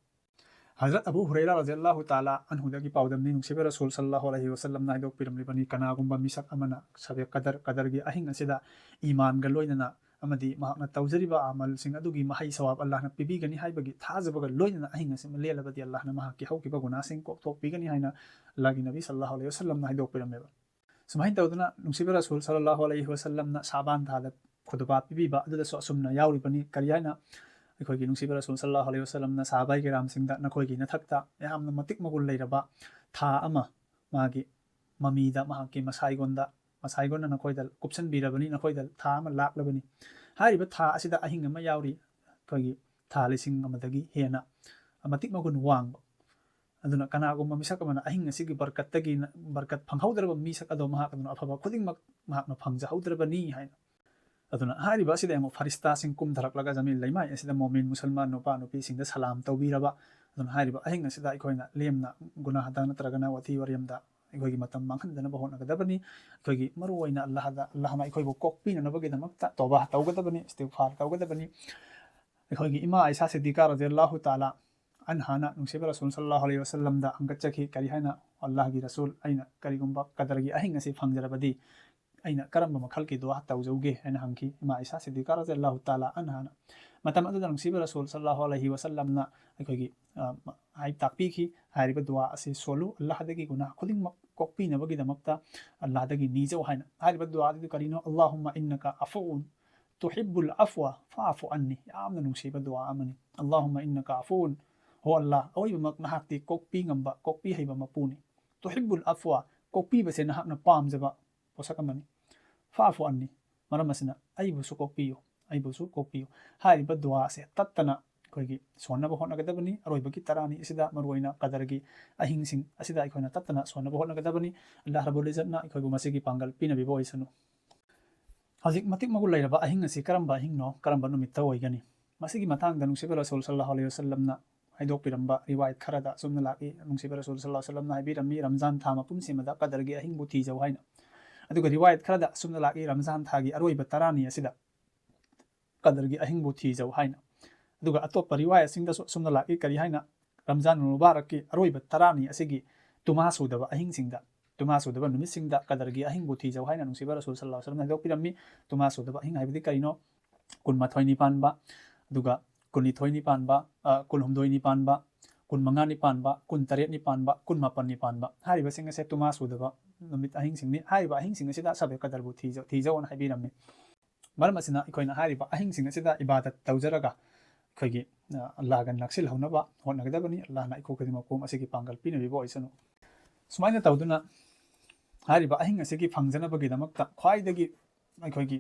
ꯍꯖꯔꯠ ꯑꯕꯨ ꯍꯨꯔꯩꯔꯥ ꯔꯖꯤꯌꯜꯂꯥꯍꯨ ꯇꯥꯂꯥ ꯑꯟꯍꯨꯗꯒꯤ ꯄꯥꯎꯗꯝꯅꯤ, ꯅꯨꯡꯁꯤꯕ ꯔꯁꯨꯜ ꯁꯜꯂꯥꯍꯨ ꯑꯂꯩꯍꯤ ꯋꯁꯜꯂꯝꯅ ꯍꯥꯏꯗꯣꯛꯄꯤꯔꯝꯂꯤꯕꯅꯤ, ꯀꯅꯥꯒꯨꯝꯕ ꯃꯤꯁꯛ ꯑꯃꯅ ꯁꯕꯦ ꯀꯗꯔ, ꯀꯗꯔꯒꯤ ꯑꯍꯤꯡ ꯑꯁꯤꯗ ꯏꯃꯥꯟꯒ ꯂꯣꯏꯅꯅ ꯑꯃꯗꯤ ꯃꯍꯥꯛꯅ ꯇꯧꯖꯔꯤꯕ ꯑꯃꯜꯁꯤꯡ ꯑꯗꯨꯒꯤ ꯃꯍꯩ ꯁꯋꯥꯕ ꯑꯜꯂꯥꯍꯅ ꯄꯤꯕꯤꯒꯅꯤ ꯍꯥꯏꯕꯒꯤ ꯊꯥꯖꯕꯒ ꯂꯣꯏꯅꯅ ꯑꯍꯤꯡ ꯑꯁꯤ ꯑꯃ ꯂꯦꯜꯂꯕꯗꯤ ꯑꯜꯂꯥꯍꯅ ꯃꯍꯥꯛꯀꯤ ꯍꯧꯈꯤꯕ ꯒꯨꯅꯥꯁꯤꯡ ꯀꯣꯛꯊꯣꯛꯄꯤꯒꯅꯤ ꯍꯥꯏꯅ ꯑꯜꯂꯥꯍꯒꯤ ꯅꯕꯤ ꯁꯜꯂꯥꯍꯨ ꯑꯂꯩꯍꯤ ꯋꯁꯜꯂꯝꯅ ꯍꯥꯏꯗꯣꯛꯄꯤꯔꯝꯃꯦꯕ꯫ ꯁꯨꯃꯥꯏꯅ ꯇꯧꯗꯅ ꯅꯨꯡꯁꯤꯕ ꯔꯁꯨꯜ ꯁꯜꯂꯥꯍꯨ ꯑꯂꯩꯍꯤ ꯋꯁꯜꯂꯝꯅ ꯁꯥꯕꯥꯟ ꯊꯥꯗ ꯈꯨꯗꯨꯕꯥ ꯄꯤꯕꯤꯕ ꯑꯗꯨꯗꯁꯨ ꯑꯁꯨꯝꯅ ꯌꯥꯎꯔꯤꯕꯅꯤ꯫ ꯀꯔꯤ ꯍꯥꯏꯅ? ꯑꯩꯈꯣꯏꯒꯤ ꯅꯨꯡꯁꯤꯕ ꯔꯁꯨꯜ ꯁꯜꯂꯥꯍꯨ ꯑꯂꯩꯍꯤ ꯋꯁꯜꯂꯝꯅ ꯁꯍꯥꯕꯥꯏ ꯀꯤꯔꯥꯝꯁꯤꯡꯗ ꯅꯈꯣꯏꯒꯤ ꯅꯊꯛꯇ ꯌꯥꯝꯅ ꯃꯇꯤꯛ ꯃꯒꯨꯟ ꯂꯩꯔꯕ ꯊꯥ ꯑꯃ ꯃꯥꯒꯤ ꯃꯃꯤꯗ, ꯃꯍꯥꯛꯀꯤ ꯃꯁꯥꯏꯒꯣꯟꯗ, ꯃꯁꯥꯏꯒꯣꯟꯅ ꯅꯈꯣꯏꯗ ꯀꯨꯞꯁꯟꯕꯤꯔꯕꯅꯤ, ꯅꯈꯣꯏꯗ ꯊꯥ ꯑꯃ ꯂꯥꯛꯂꯕꯅꯤ꯫ ꯍꯥꯏꯔꯤꯕ ꯊꯥ ꯑꯁꯤꯗ ꯑꯍꯤꯡ ꯑꯃ ꯌꯥꯎꯔꯤ, ꯑꯩꯈꯣꯏꯒꯤ ꯊꯥ ꯂꯤꯁꯤꯡ ꯑꯃꯗꯒꯤ ꯍꯦꯟꯅ ꯃꯇꯤꯛ ꯃꯒꯨꯟ ꯋꯥꯡꯕ꯫ ꯑꯗꯨꯅ ꯀꯅꯥꯒꯨꯝꯕ ꯃꯤꯁꯛ ꯑꯃꯅ ꯑꯍꯤꯡ ꯑꯁꯤꯒꯤ ꯕꯔꯀꯠꯇꯒꯤ, ꯕꯔꯀꯠ ꯐꯪꯍꯧꯗ꯭ꯔꯕ ꯃꯤꯁꯛ ꯑꯗꯣ ꯃꯍꯥꯛ ꯑꯗꯨꯅ ꯑꯐꯕ ꯈꯨꯗꯤꯡꯃꯛ ꯃꯍꯥꯛꯅ ꯐꯪꯖꯍꯧꯗ꯭ꯔꯕꯅꯤ ꯍꯥꯏꯅ꯫ ꯑꯗꯨꯅ ꯍꯥꯏꯔꯤꯕ ꯑꯁꯤꯗ ꯌꯦꯡꯉꯨ, ꯐꯔꯤꯁꯇꯥꯁꯤꯡ ꯀꯨꯝꯊꯔꯛꯂꯒ ꯖꯃꯤꯟ ꯂꯩꯃꯥꯏ ꯑꯁꯤꯗ ꯃꯣꯃꯤꯟ ꯃꯨꯁꯜꯃꯥꯟ ꯅꯨꯄꯥ ꯅꯨꯄꯤꯁꯤꯡꯗ ꯁꯂꯥꯝ ꯇꯧꯕꯤꯔꯕ꯫ ꯑꯗꯨꯅ ꯍꯥꯏꯔꯤꯕ ꯑꯍꯤꯡ ꯑꯁꯤꯗ ꯑꯩꯈꯣꯏꯅ ꯂꯦꯝꯅ ꯒꯨꯅꯥꯍꯗ ꯅꯠꯇ꯭ꯔꯒꯅ ꯋꯥꯊꯤ ꯋꯥꯔꯦꯝꯗ ꯑꯩꯈꯣꯏꯒꯤ ꯃꯇꯝ ꯃꯥꯡꯍꯟꯗꯅꯕ ꯍꯣꯠꯅꯒꯗꯕꯅꯤ꯫ ꯑꯩꯈꯣꯏꯒꯤ ꯃꯔꯨꯑꯣꯏꯅ ꯑꯜꯂꯥꯍꯗ, ꯑꯜꯂꯥꯍꯅ ꯑꯩꯈꯣꯏꯕꯨ ꯀꯣꯛꯄꯤꯅꯅꯕꯒꯤꯗꯃꯛꯇ ꯇꯧꯕꯥ ꯇꯧꯒꯗꯕꯅꯤ, ꯏꯁꯇꯤꯒꯐꯥꯔ ꯇꯧꯒꯗꯕꯅꯤ꯫ ꯑꯩꯈꯣꯏꯒꯤ ꯏꯃꯥ ꯑꯥꯏꯁꯥ ꯁꯤꯗꯤꯀꯥ ꯔꯖꯤꯌꯜꯂꯥꯍꯨ ꯇꯥꯂꯥ ꯑꯟꯍꯥꯅ ꯅꯨꯡꯁꯤꯕ ꯔꯁꯨꯜ ꯁꯜꯂꯥꯍꯨ ꯑꯂꯩꯍꯤ ꯋꯁꯜꯂꯝꯗ ꯍꯪꯒꯠꯆꯈꯤ, ꯀꯔꯤ ꯍꯥꯏꯅ? ꯑꯜꯂꯥꯍꯒꯤ ꯔꯁꯨꯜ, ꯑꯩꯅ ꯀꯔꯤꯒꯨꯝꯕ ꯀꯗꯔꯒꯤ ꯑꯍꯤꯡ ꯑꯁꯤ ꯐꯪꯖꯔꯕꯗꯤ ꯑꯩꯅ ꯀꯔꯝꯕ ꯃꯈꯜꯒꯤ ꯗꯨꯋꯥ ꯇꯧꯖꯧꯒꯦ ꯍꯥꯏꯅ ꯍꯪꯈꯤ꯫ ꯏꯃꯥ ꯑꯥꯏꯁꯥ ꯁꯤꯗꯤꯀꯥ ꯔꯖꯤꯌꯜꯂꯥꯍꯨ ꯇꯥꯂꯥ ꯑꯟꯍꯥꯅ ꯃꯇꯝ ꯑꯗꯨꯗ ꯅꯨꯡꯁꯤꯕ ꯔꯁꯨꯜ ꯁꯜꯂꯥꯍꯨ ꯑꯂꯩꯍꯤ ꯋꯥꯁꯜꯂꯝꯅ ꯑꯩꯈꯣꯏꯒꯤ ꯍꯥꯏ ꯇꯥꯛꯄꯤꯈꯤ, ꯍꯥꯏꯔꯤꯕ ꯗꯨꯋꯥ ꯑꯁꯤ ꯁꯣꯜꯂꯨ, ꯑꯜꯂꯥꯍꯗꯒꯤ ꯒꯨꯅꯥꯍ ꯈꯨꯗꯤꯡꯃꯛ ꯀꯣꯛꯄꯤꯅꯕꯒꯤꯗꯃꯛꯇ ꯑꯜꯂꯥꯍꯗꯒꯤ ꯅꯤꯖꯧ ꯍꯥꯏꯅ꯫ ꯍꯥꯏꯔꯤꯕ ꯗꯨꯋꯥ ꯑꯗꯨ ꯀꯔꯤꯅꯣ? "ꯑꯜꯂꯥꯍꯨꯝꯃ ꯏꯟꯅꯀ ꯑꯐꯨꯎꯟ ꯇꯨꯍꯤꯕꯨꯜ ꯑꯐꯋ ꯐꯥꯐꯨ ꯑꯟꯅꯤ", ꯌꯥꯝꯅ ꯅꯨꯡꯁꯤꯕ ꯗꯨꯋꯥ ꯑꯃꯅꯤ꯫ "ꯑꯜꯂꯥꯍꯨꯝꯃ ꯏꯟꯅꯀ ꯑꯐꯨꯎꯟ", ꯍꯣ ꯑꯜꯂꯥꯍ, ꯑꯋꯣꯏꯕꯃꯛ ꯅꯍꯥꯛꯇꯤ ꯀꯣꯛꯄꯤ ꯉꯝꯕ, ꯀꯣꯛꯄꯤ ꯍꯩꯕ ꯃꯄꯨꯅꯤ꯫ "ꯇꯨꯍꯤꯕꯨꯜ ꯑꯐꯋ", ꯀꯣꯛꯄꯤꯕꯁꯦ ꯅꯍꯥꯛꯅ ꯄꯥꯝꯖꯕ ꯄꯣꯠꯁꯛ ꯑꯃꯅꯤ꯫ "ꯐꯥꯐꯨ ꯑꯟꯅꯤ", ꯃꯔꯝ ꯑꯁꯤꯅ ꯑꯩꯕꯨꯁꯨ ꯀꯣꯛꯄꯤꯌꯨ, ꯑꯩꯕꯨꯁꯨ ꯀꯣꯛꯄꯤꯌꯨ꯫ ꯍꯥꯏꯔꯤꯕ ꯗꯨꯋꯥ ꯑꯁꯦ ꯇꯠꯇꯅ ꯑꯩꯈꯣꯏꯒꯤ ꯁꯣꯟꯅꯕ ꯍꯣꯠꯅꯒꯗꯕꯅꯤ꯫ ꯑꯔꯣꯏꯕꯒꯤ ꯇꯔꯥꯅꯤ ꯑꯁꯤꯗ ꯃꯔꯨꯑꯣꯏꯅ ꯀꯗꯔꯒꯤ ꯑꯍꯤꯡꯁꯤꯡ ꯑꯁꯤꯗ ꯑꯩꯈꯣꯏꯅ ꯇꯠꯇꯅ ꯁꯣꯟꯅꯕ ꯍꯣꯠꯅꯒꯗꯕꯅꯤ꯫ ꯑꯜꯂꯥꯍ ꯔꯕꯨꯜ ꯏꯖꯠꯅ ꯑꯩꯈꯣꯏꯕꯨ ꯃꯁꯤꯒꯤ ꯄꯥꯡꯒꯜ ꯄꯤꯅꯕꯤꯕ ꯑꯣꯏꯁꯅꯨ꯫ ꯍꯧꯖꯤꯛ ꯃꯇꯤꯛ ꯃꯒꯨꯟ ꯂꯩꯔꯕ ꯑꯍꯤꯡ ꯑꯁꯤ ꯀꯔꯝꯕ ꯑꯍꯤꯡꯅꯣ, ꯀꯔꯝꯕ ꯅꯨꯃꯤꯠꯇ ꯑꯣꯏꯒꯅꯤ? ꯃꯁꯤꯒꯤ ꯃꯇꯥꯡꯗ ꯅꯨꯡꯁꯤꯕ ꯔꯁꯨꯜ ꯁꯜꯂꯥꯍꯨ ꯑꯂꯩꯍꯤ ꯋꯥꯁꯜꯂꯝꯅ ꯍꯥꯏꯗꯣꯛꯄꯤꯔꯝꯕ ꯔꯤꯋꯥꯌꯠ ꯈꯔꯗ ꯑꯁꯨꯝꯅ ꯂꯥꯛꯏ꯫ ꯅꯨꯡꯁꯤꯕ ꯔꯁꯨꯜ ꯁꯜꯂꯥꯍꯨ ꯑꯂꯩꯍꯤ ꯋꯥꯁꯜꯂꯝꯅ ꯍꯥꯏꯕꯤꯔꯝꯃꯤ, "ꯔꯝꯖꯥꯟ ꯊꯥ ꯃꯄꯨꯝꯁꯤꯃꯗ ꯀꯗꯔꯒꯤ ꯑꯍꯤꯡꯕꯨ ꯊꯤꯖꯧ" ꯍꯥꯏꯅ꯫ ꯑꯗꯨꯒ ꯔꯤꯋꯥꯌꯠ ꯈꯔꯗ ꯑꯁꯨꯝꯅ ꯂꯥꯛꯏ, "ꯔꯝꯖꯥꯟ ꯊꯥꯒꯤ ꯑꯔꯣꯏꯕ ꯇꯔꯥꯅꯤ ꯑꯁꯤꯗ ꯀꯗꯔꯒꯤ ꯑꯍꯤꯡꯕꯨ ꯊꯤꯖꯧ" ꯍꯥꯏꯅ꯫ ꯑꯗꯨꯒ ꯑꯇꯣꯞꯄ ꯔꯤꯋꯥꯌꯠꯁꯤꯡꯗꯁꯨ ꯑꯁꯨꯝꯅ ꯂꯥꯛꯏ, ꯀꯔꯤ ꯍꯥꯏꯅ? "ꯔꯝꯖꯥꯟ ꯃꯨꯕꯥꯔꯛꯀꯤ ꯑꯔꯣꯏꯕ ꯇꯔꯥꯅꯤ ꯑꯁꯤꯒꯤ ꯇꯨꯃꯥ ꯁꯨꯗꯕ ꯑꯍꯤꯡꯁꯤꯡꯗ, ꯇꯨꯃꯥ ꯁꯨꯗꯕ ꯅꯨꯃꯤꯠꯁꯤꯡꯗ ꯀꯗꯔꯒꯤ ꯑꯍꯤꯡꯕꯨ ꯊꯤꯖꯧ" ꯍꯥꯏꯅ ꯅꯨꯡꯁꯤꯕ ꯔꯁꯨꯜ ꯁꯜꯂꯥꯍꯨ ꯑꯂꯩꯍꯤ ꯋꯥꯁꯜꯂꯝꯅ ꯍꯥꯏꯗꯣꯛꯄꯤꯔꯝꯃꯤ꯫ ꯇꯨꯃꯥ ꯁꯨꯗꯕ ꯑꯍꯤꯡ ꯍꯥꯏꯕꯗꯤ ꯀꯔꯤꯅꯣ? ꯀꯨꯟꯃꯥꯊꯣꯏꯅꯤ ꯄꯥꯟꯕ, ꯑꯗꯨꯒ ꯀꯨꯟꯅꯤꯊꯣꯏꯅꯤ ꯄꯥꯟꯕ, ꯑ, ꯀꯨꯟꯍꯨꯝꯗꯣꯏꯅꯤ ꯄꯥꯟꯕ, ꯀꯨꯟꯃꯉꯥꯅꯤ ꯄꯥꯟꯕ, ꯀꯨꯟꯇꯔꯦꯠꯅꯤ ꯄꯥꯟꯕ, ꯀꯨꯟꯃꯥꯄꯟꯅꯤ ꯄꯥꯟꯕ꯫ ꯍꯥꯏꯔꯤꯕꯁꯤꯡ ꯑꯁꯦ ꯇꯨꯃꯥ ꯁꯨꯗꯕ ꯅꯨꯃꯤꯠ ꯑꯍꯤꯡꯁꯤꯡꯅꯤ꯫ ꯍꯥꯏꯔꯤꯕ ꯑꯍꯤꯡꯁꯤꯡ ꯑꯁꯤꯗ ꯁꯕꯦ ꯀꯗꯔꯕꯨ ꯊꯤꯖ-, ꯊꯤꯖꯧꯅ ꯍꯥꯏꯕꯤꯔꯝꯃꯤ꯫ ꯃꯔꯝ ꯑꯁꯤꯅ ꯑꯩꯈꯣꯏꯅ ꯍꯥꯏꯔꯤꯕ ꯑꯍꯤꯡꯁꯤꯡ ꯑꯁꯤꯗ ꯏꯕꯥꯗꯠ ꯇꯧꯖꯔꯒ ꯑꯩꯈꯣꯏꯒꯤ, ꯑ, ꯑꯜꯂꯥꯍꯒ ꯅꯛꯁꯤꯜꯍꯧꯅꯕ ꯍꯣꯠꯅꯒꯗꯕꯅꯤ꯫ ꯑꯜꯂꯥꯍꯅ ꯑꯩꯈꯣꯏ ꯈꯨꯗꯤꯡꯃꯛꯄꯨ ꯃꯁꯤꯒꯤ ꯄꯥꯡꯒꯜ ꯄꯤꯅꯕꯤꯕ ꯑꯣꯏꯁꯅꯨ꯫ ꯁꯨꯃꯥꯏꯅ ꯇꯧꯗꯨꯅ ꯍꯥꯏꯔꯤꯕ ꯑꯍꯤꯡ ꯑꯁꯤꯒꯤ ꯐꯪꯖꯅꯕꯒꯤꯗꯃꯛꯇ ꯈ꯭ꯋꯥꯏꯗꯒꯤ ꯑꯩꯈꯣꯏꯒꯤ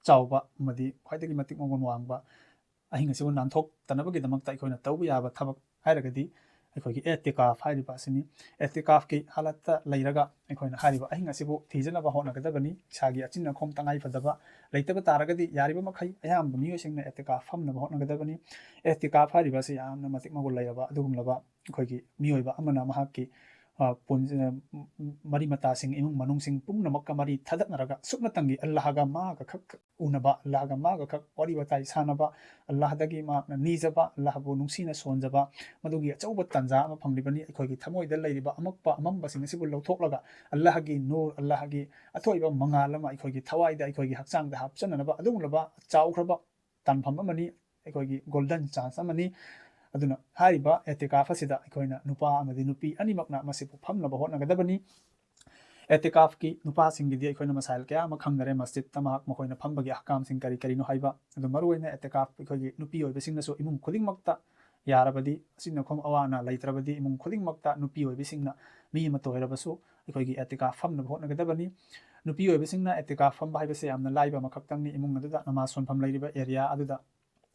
ꯆꯥꯎꯕ ꯑꯃꯗꯤ ꯈ꯭ꯋꯥꯏꯗꯒꯤ ꯃꯇꯤꯛ ꯃꯒꯨꯟ ꯋꯥꯡꯕ ꯑꯍꯤꯡ ꯑꯁꯤꯕꯨ ꯅꯥꯟꯊꯣꯛꯇꯅꯕꯒꯤꯗꯃꯛꯇ ꯑꯩꯈꯣꯏꯅ ꯇꯧꯕ ꯌꯥꯕ ꯊꯕꯛ ꯍꯥꯏꯔꯒꯗꯤ ꯑꯩꯈꯣꯏꯒꯤ ꯑꯦꯇꯤꯀꯥꯐ ꯍꯥꯏꯔꯤꯕ ꯑꯁꯤꯅꯤ꯫ ꯑꯦꯇꯤꯀꯥꯐꯀꯤ ꯍꯥꯂꯠꯇ ꯂꯩꯔꯒ ꯑꯩꯈꯣꯏꯅ ꯍꯥꯏꯔꯤꯕ ꯑꯍꯤꯡ ꯑꯁꯤꯕꯨ ꯊꯤꯖꯅꯕ ꯍꯣꯠꯅꯒꯗꯕꯅꯤ꯫ ꯏꯁꯥꯒꯤ ꯑꯆꯤꯟ ꯑꯈꯣꯝ ꯇꯉꯥꯏ ꯐꯗꯕ ꯂꯩꯇꯕ ꯇꯥꯔꯒꯗꯤ ꯌꯥꯔꯤꯕ ꯃꯈꯩ ꯑꯌꯥꯝꯕ ꯃꯤꯑꯣꯏꯁꯤꯡꯅ ꯑꯦꯇꯤꯀꯥꯐ ꯐꯝꯅꯕ ꯍꯣꯠꯅꯒꯗꯕꯅꯤ꯫ ꯑꯦꯇꯤꯀꯥꯐ ꯍꯥꯏꯔꯤꯕ ꯑꯁꯤ ꯌꯥꯝꯅ ꯃꯇꯤꯛ ꯃꯒꯨꯟ ꯂꯩꯔꯕ ꯑꯗꯨꯒꯨꯝꯂꯕ ꯑꯩꯈꯣꯏꯒꯤ ꯃꯤꯑꯣꯏꯕ ꯑꯃꯅ ꯃꯍꯥꯛꯀꯤ, ꯑ, ꯄꯨꯟ-, ꯑ, ꯃꯔꯤ ꯃꯇꯥꯁꯤꯡ, ꯏꯃꯨꯡ ꯃꯅꯨꯡꯁꯤꯡ ꯄꯨꯝꯅꯃꯛꯀ ꯃꯔꯤ ꯊꯗꯠꯅꯔꯒ ꯁꯨꯞꯅꯇꯪꯒꯤ ꯑꯜꯂꯥꯍꯒ ꯃꯥꯒ ꯈꯛ ꯎꯅꯕ, ꯑꯜꯂꯥꯍꯒ ꯃꯥꯒ ꯈꯛ ꯋꯥꯔꯤ ꯋꯥꯇꯥꯏ ꯁꯥꯟꯅꯕ, ꯑꯜꯂꯥꯍꯗꯒꯤ ꯃꯍꯥꯛꯅ ꯅꯤꯖꯕ, ꯑꯜꯂꯥꯍꯕꯨ ꯅꯨꯡꯁꯤꯅ ꯁꯣꯟꯖꯕ, ꯃꯗꯨꯒꯤ ꯑꯆꯧꯕ ꯇꯥꯟꯖꯥ ꯑꯃ ꯐꯪꯂꯤꯕꯅꯤ꯫ ꯑꯩꯈꯣꯏꯒꯤ ꯊꯃꯣꯏꯗ ꯂꯩꯔꯤꯕ ꯑꯃꯛꯄ ꯑꯃꯝꯕꯁꯤꯡ ꯑꯁꯤꯕꯨ ꯂꯧꯊꯣꯛꯂꯒ ꯑꯜꯂꯥꯍꯒꯤ ꯅꯨꯔ, ꯑꯜꯂꯥꯍꯒꯤ ꯑꯊꯣꯏꯕ ꯃꯉꯥꯜ ꯑꯃ ꯑꯩꯈꯣꯏꯒꯤ ꯊꯋꯥꯏꯗ, ꯑꯩꯈꯣꯏꯒꯤ ꯍꯛꯆꯥꯡꯗ ꯍꯥꯞꯆꯟꯅꯅꯕ ꯑꯗꯨꯒꯨꯝꯂꯕ ꯆꯥꯎꯈ꯭ꯔꯕ ꯇꯥꯟꯐꯝ ꯑꯃꯅꯤ꯫ ꯑꯩꯈꯣꯏꯒꯤ ꯒꯣꯜꯗꯟ ꯆꯥꯟꯁ ꯑꯃꯅꯤ꯫ ꯑꯗꯨꯅ ꯍꯥꯏꯔꯤꯕ ꯑꯦꯇꯤꯀꯥꯐ ꯑꯁꯤꯗ ꯑꯩꯈꯣꯏꯅ ꯅꯨꯄꯥ ꯑꯃꯗꯤ ꯅꯨꯄꯤ ꯑꯅꯤꯃꯛꯅ ꯃꯁꯤꯕꯨ ꯐꯝꯅꯕ ꯍꯣꯠꯅꯒꯗꯕꯅꯤ꯫ ꯑꯦꯇꯤꯀꯥꯐꯀꯤ ꯅꯨꯄꯥꯁꯤꯡꯒꯤꯗꯤ ꯑꯩꯈꯣꯏꯅ ꯃꯁꯥꯏꯜ ꯀꯌꯥ ꯑꯃ ꯈꯪꯅꯔꯦ, ꯃꯁꯖꯤꯗꯇ ꯃꯍꯥꯛ ꯃꯈꯣꯏꯅ ꯐꯝꯕꯒꯤ ꯑꯍꯀꯥꯝꯁꯤꯡ ꯀꯔꯤ ꯀꯔꯤꯅꯣ ꯍꯥꯏꯕ꯫ ꯑꯗꯨ ꯃꯔꯨꯑꯣꯏꯅ ꯑꯦꯇꯤꯀꯥꯐ ꯑꯩꯈꯣꯏꯒꯤ ꯅꯨꯄꯤ ꯑꯣꯏꯕꯁꯤꯡꯅꯁꯨ ꯏꯃꯨꯡ ꯈꯨꯗꯤꯡꯃꯛꯇ ꯌꯥꯔꯕꯗꯤ, ꯑꯆꯤꯟ ꯑꯈꯣꯝ ꯑꯋꯥ ꯑꯅꯥ ꯂꯩꯇ꯭ꯔꯕꯗꯤ ꯏꯃꯨꯡ ꯈꯨꯗꯤꯡꯃꯛꯇ ꯅꯨꯄꯤ ꯑꯣꯏꯕꯁꯤꯡꯅ ꯃꯤ ꯑꯃꯠꯇ ꯑꯣꯏꯔꯕꯁꯨ ꯑꯩꯈꯣꯏꯒꯤ ꯑꯦꯇꯤꯀꯥꯐ ꯐꯝꯅꯕ ꯍꯣꯠꯅꯒꯗꯕꯅꯤ꯫ ꯅꯨꯄꯤ ꯑꯣꯏꯕꯁꯤꯡꯅ ꯑꯦꯇꯤꯀꯥꯐ ꯐꯝꯕ ꯍꯥꯏꯕꯁꯦ ꯌꯥꯝꯅ ꯂꯥꯏꯕ ꯑꯃꯈꯛꯇꯪꯅꯤ꯫ ꯏꯃꯨꯡ ꯑꯗꯨꯗ ꯅꯃꯥꯖ ꯁꯣꯟꯐꯝ ꯂꯩꯔꯤꯕ ꯑꯦꯔꯤꯌꯥ ꯑꯗꯨꯗ